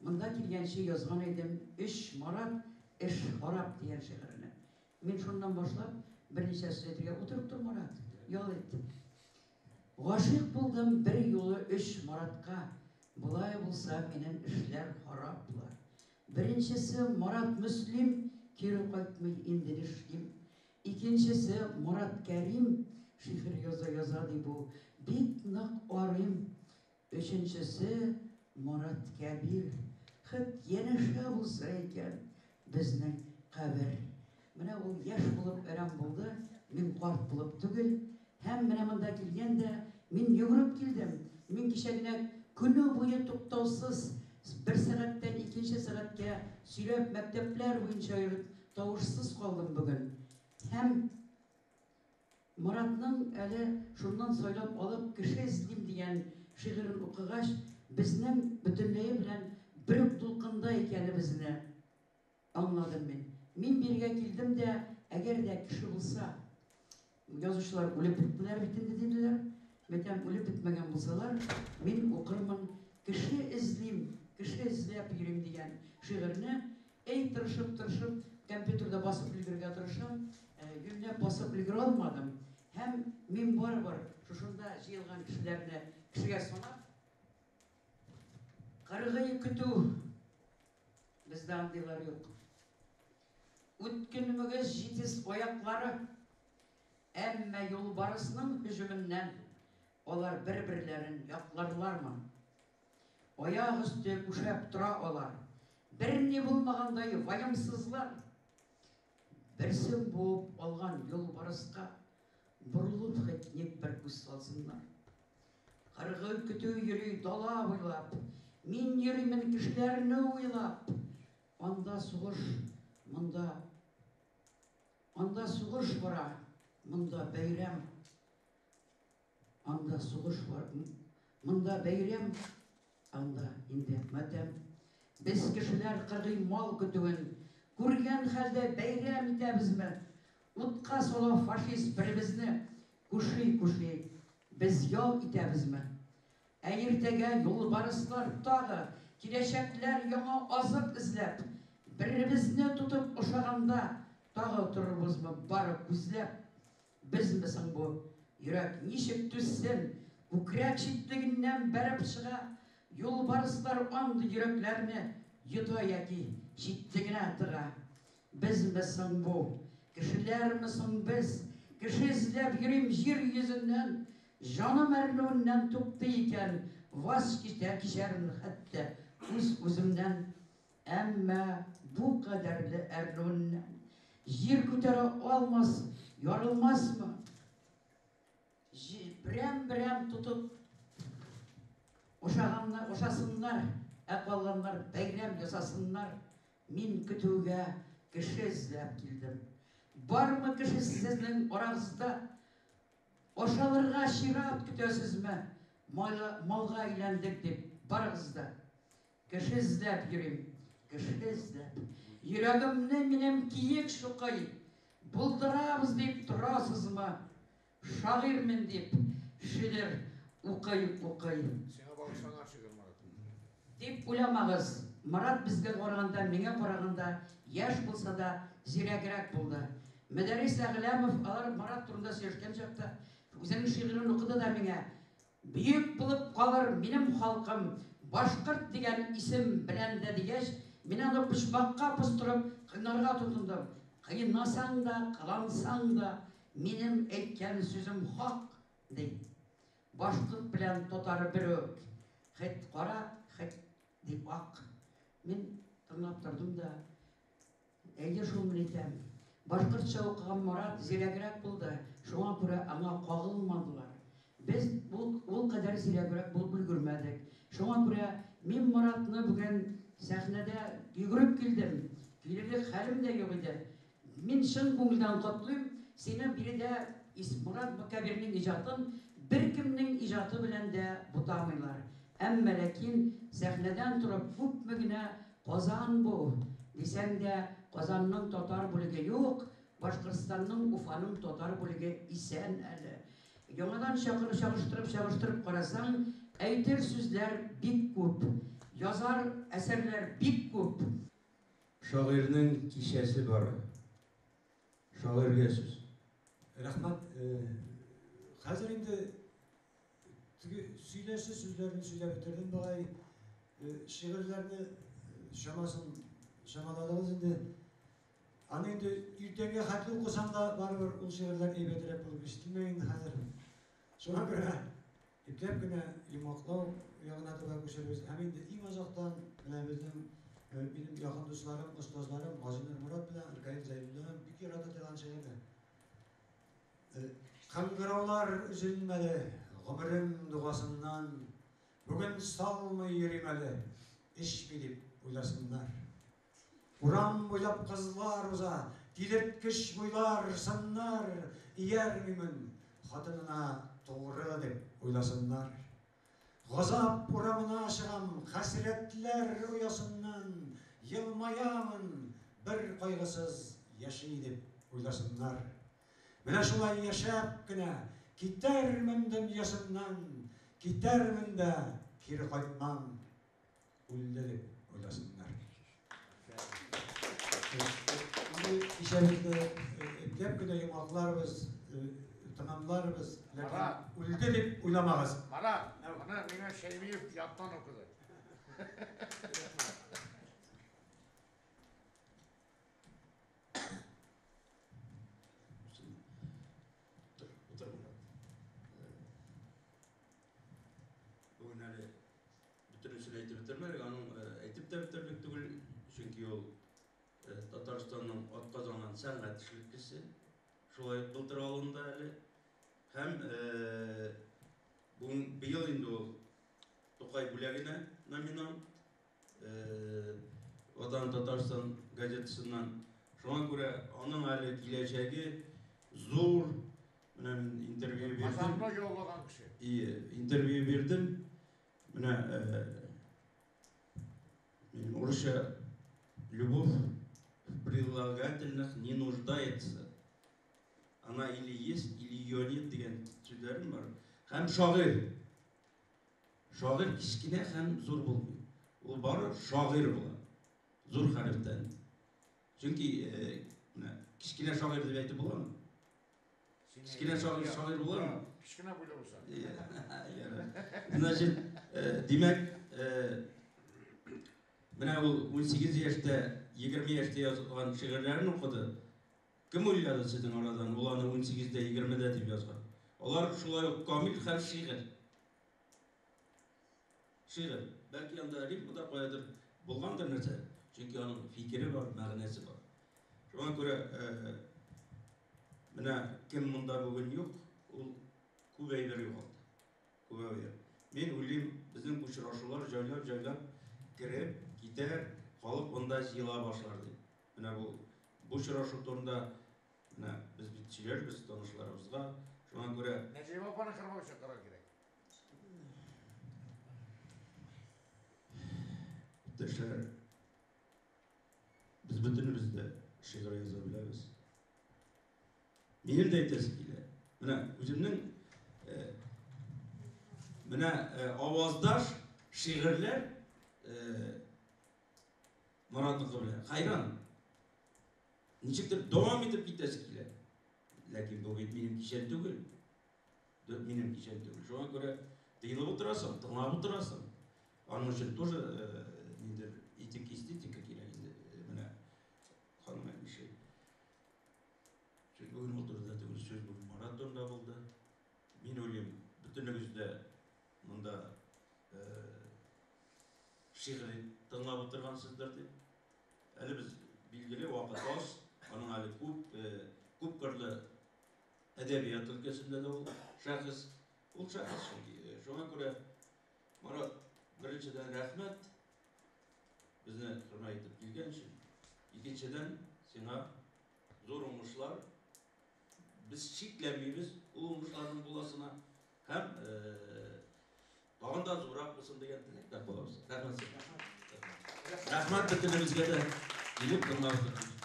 монда килгәнче язган идем Өч Марат, эш харап дигән шигырьне. Мин шуннан башлап берничә сүз әйтергә утырып тор, Марат, ял ит. Гашыйк булдым бер юлы өч Маратка, болай булса минем эшләр харап була. Беренчесе Марат Мөслим, кире кайтмый инде нишлим. Икенчесе Марат Кәрим, шигырь яза-яза ди бу, бик нык арыйм. Өченчесе, Морат Кәбир. Хет янәшә булса икән безнең кабер. Менә ул яшь булып әрәм булды, мин карт булып түгел. Һәм менә монда килгән дә, мин йөгереп килдем. Мин кичә генә көне буе туктаусыз бер сәгатьтән икенче сәгатькә сөйләп мәктәпләр буенча йөреп тавышсыз калдым бүген. Һәм Маратның әле шуннан сайлап алып Кеше эзлим дигән шигырен укыгач, Безнең бөтенләе белән бер үк дулкында икәнебезне аңладым мин. Мин бирегә килдем дә, әгәр дә кеше булса, язучылар үлеп беттеләр бит инде диделәр. Мәйтәм, үлеп бетмәгән булсалар, мин укырмын, кеше эзлим, кеше эзләп йөрим дигән шигырьне. Әй, тырышып-тырышып, компьютерда басып өлгерергә тырышам, юньләп басып өлгерә алмадым. Һәм мин барыбер шушында җыелган кешеләрне кешегә санап, кыргый көтү, бездә андыйлар юк. Үткен мөгез җитез аяклары, әмма юлбарысның һөҗүменнән алар бер-берләрен якларлармы? Аяк өсте күшәп тора алар. Берни булмагандай ваемсызлар. Берсен буып алган юлбарыска борылып хет ник бер күз салсыннар. Кыргый көтү йөри дала буйлап, мин йөримен кешеләрне уйлап. Анда сугыш, монда Анда сугыш бара, монда бәйрәм. Анда сугыш бар, монда бәйрәм, анда инде матәм. Без кешеләр кыргый мал көтүен күргән хәлдә бәйрәм итәбезме? Утка сала фашист беребезне күши-күши, без ял итәбезме? Ә иртәгә юлбарыслар тагы киләчәкләр яңа азык эзләп. Беребезне тотып ашаганда тагы торырбызмы бары күзләп? Безме соң бу? Йөрәк ничек түзсен? Күкрәк читлегеннән бәреп чыга. Юлбарыслар андый йөрәкләрне йота яки читлегенә тыга. Безме соң бу? Кешеләрме соң без? Кеше эзләп йөрим җир йөзеннән. Җаным әрнүеннән туктый икән, ваз китә кичәрмен хәтта үз-үземнән. Әмма бу кадәрле әрнүеннән җир күтәрә алмас, ярылмасмы? Берәм-берәм тотып ашаганнар, ашасыннар, ә калганнар бәйрәм ясасыннар. Мин көтүгә кеше эзләп килдем. Бармы кеше сезнең арагызда? Ашалырга чират көтәсезме? Малга әйләндек дип, барыгыз да. Кеше эзләп йөрим, кеше эзләп. Йөрәгемне минем киек чукый. Булдырабыз дип торасызмы? Шагыйрьмен дип, шигырь укый-укый. Сиңа багышланган шигырь, Марат. Дип уйламагыз, Марат безгә караганда, миңа караганда яшь булса да, зирәгрәк булды. Мөдәррис Әгъләмов алар Марат турында сөйләшкән чакта үзенең шигырен укыды да миңа, Бөек булып калыр минем халкым, башкорт дигән исем белән дә дигәч, мин аны почмакка постырып кыйнарга тотындым. Кыйнасаң да, кылансаң да, минем әйткән сүзем хак, ди. Башкорт белән татар бер үк, хет кара, хет ди ак. Мин тыңлап тордым да, Әйе шул, мин әйтәм. Башкортча укыган Марат зирәгрәк булды, шуңа күрә аңа кагылмадылар. Без ул, ул кадәр зирәгрәк булып өлгермәдек. Шуңа күрә мин Маратны бүген сәхнәдә йөгереп килдем, килерлек хәлем дә юк иде. Мин чын күңелдән котлыйм сине, биредә Марат Мөкәбирнең иҗатын беркемнең иҗаты белән дә бутамыйлар. Әмма ләкин сәхнәдән торып күпме генә Казан бу, дисәң дә, Казанның татар бүлеге юк, Башкортстанның, Уфаның татар бүлеге исән әле. Яңадан чагыштырып чагыштырып карасаң, әйтер сүзләр бик күп, язар әсәрләр бик күп. Шагыйрьнең кичәсе бара. Шагыйрьгә сүз. Рәхмәт. Хәзер инде Теге сөйләсе сүзләрне сөйләп бетердем бугай. Шигырьләрне чамасын чамаладыгыз инде. Аны инде иртәнгә хәтле укысаң да, барыбер ул шигырьләр әйбәтрәк булып ишетелмәй инде хәзер. Шуңа күрә ипләп кенә йомгаклау ягына таба күчербез. Һәм инде иң азактан менә безнең минем якын дусларым, остазларым Газинур Морат белән Ркаил Зәйдуллин бик ярата торган шигырьне. Кыңгыраулар өзелмәде гомерем дугасыннан, Бүген салмый йөрим әле, эчми дип уйласыннар. Урам буйлап кызлар уза, Тилерткеч буйлар, сыннар, Иярмимен хатынына тугры дип уйласыннар. Газап урамына чыгам, хәсрәтләр оясыннан елмаямын, бер кайгысыз яши дип уйласыннар. Менә шулай яшәп кенә китәрмен дөньясыннан, китәрмен дә кире кайтмам, үлде дип уйласыннар. Кичәбезне ипләп кенә йомгакларбыз, тәмамларбыз, ләкин үлде дип уйламагыз. Марат, моны миңа Шәймиев яттан укыды. Утыр, Марат. Бүген әле бөтенесен әйтеп бетермәдек, аның әйтеп тә бетерлек түгел, чөнки ул Татарстанның атказанган сәнгать эшлеклесе, шулай ук былтыр алынды әле. Һәм бүген быел инде ул Тукай бүләгенә номинант. Ватан Татарстан газетасыннан. Шуңа күрә аның әле киләчәге зур. Менә мин интервью бирдем. Казанны яулаган кеше. И, интервью бирдем. Менә минем урысча любовь в прилагательных не нуждается. Она или есть, или ее нет дигән сүзләрем бар. Һәм шагыйрь. Шагыйрь кечкенә һәм зур булмый. Ул бары шагыйрь була. Зур хәрефтән. Чөнки менә кечкенә шагыйрь дип әйтеп буламы? Кечкенә шагыйрь шагыйрь буламы? Кечкенә буйлы булса. Значит, димәк, менә ул 18 яшьтә, 20 яшьтә язган шигырьләрен укыды. Кем уйлады сезнең арадан, ул аны 18-дә, 20-дә дип язган? Алар шулай ук камил һәм шигырь. Шигырь. Бәлки анда рифмада каядыр булгандыр нәрсә, чөнки аның фикере бар, мәгънәсе бар. Шуңа күрә менә кем монда бүген юк, ул күп әйбер югалды. Күп әйбер. Мин уйлыйм, безнең бу очрашулар җайлап-җайлап кереп китәр, халык монда җыела башлар дип. Менә бу очрашу турында менә без бит сөйләрбез танышларыбызга. Шуңа күрә Нәҗибә апаны кырмау чакырырга кирәк. Иптәшләр, без бөтенебез дә шигырь яза беләбез. Минем дә әйтәсе килә. Менә үземнең менә аваздаш шигырьләр Маратныкы белән. Хайран. Ничектер дәвам итеп китәсе килә. Ләкин бу бит минем кичәм түгел. Минем кичәм түгел. Шуңа күрә тыелып утырасың, тыңлап утырасың. Аның өчен тоже ниндидер этик, эстетика кирәк инде. Менә ханым әйтмешли. Сүз бүген ул турыда түгел, сүз бүген Марат турында булды. Мин уйлыйм, бөтенегез дә монда шигырь тыңлап утыргансыздыр дип. Әле без билгеле вакыт аз, аның әле күп, күп кырлы әдәбият өлкәсендә дә ул шәхес. Ул шәхес чөнки. Шуңа күрә Марат, беренчедән рәхмәт безне хөрмәт итеп килгән өчен. Икенчедән сиңа зур уңышлар. Без шикләнмибез ул уңышларның буласына һәм тагын да зуррак булсын дигән теләктә калабыз. Рәхмәт сезгә. Рәхмәт бөтенебезгә дә килеп тыңлап утырган.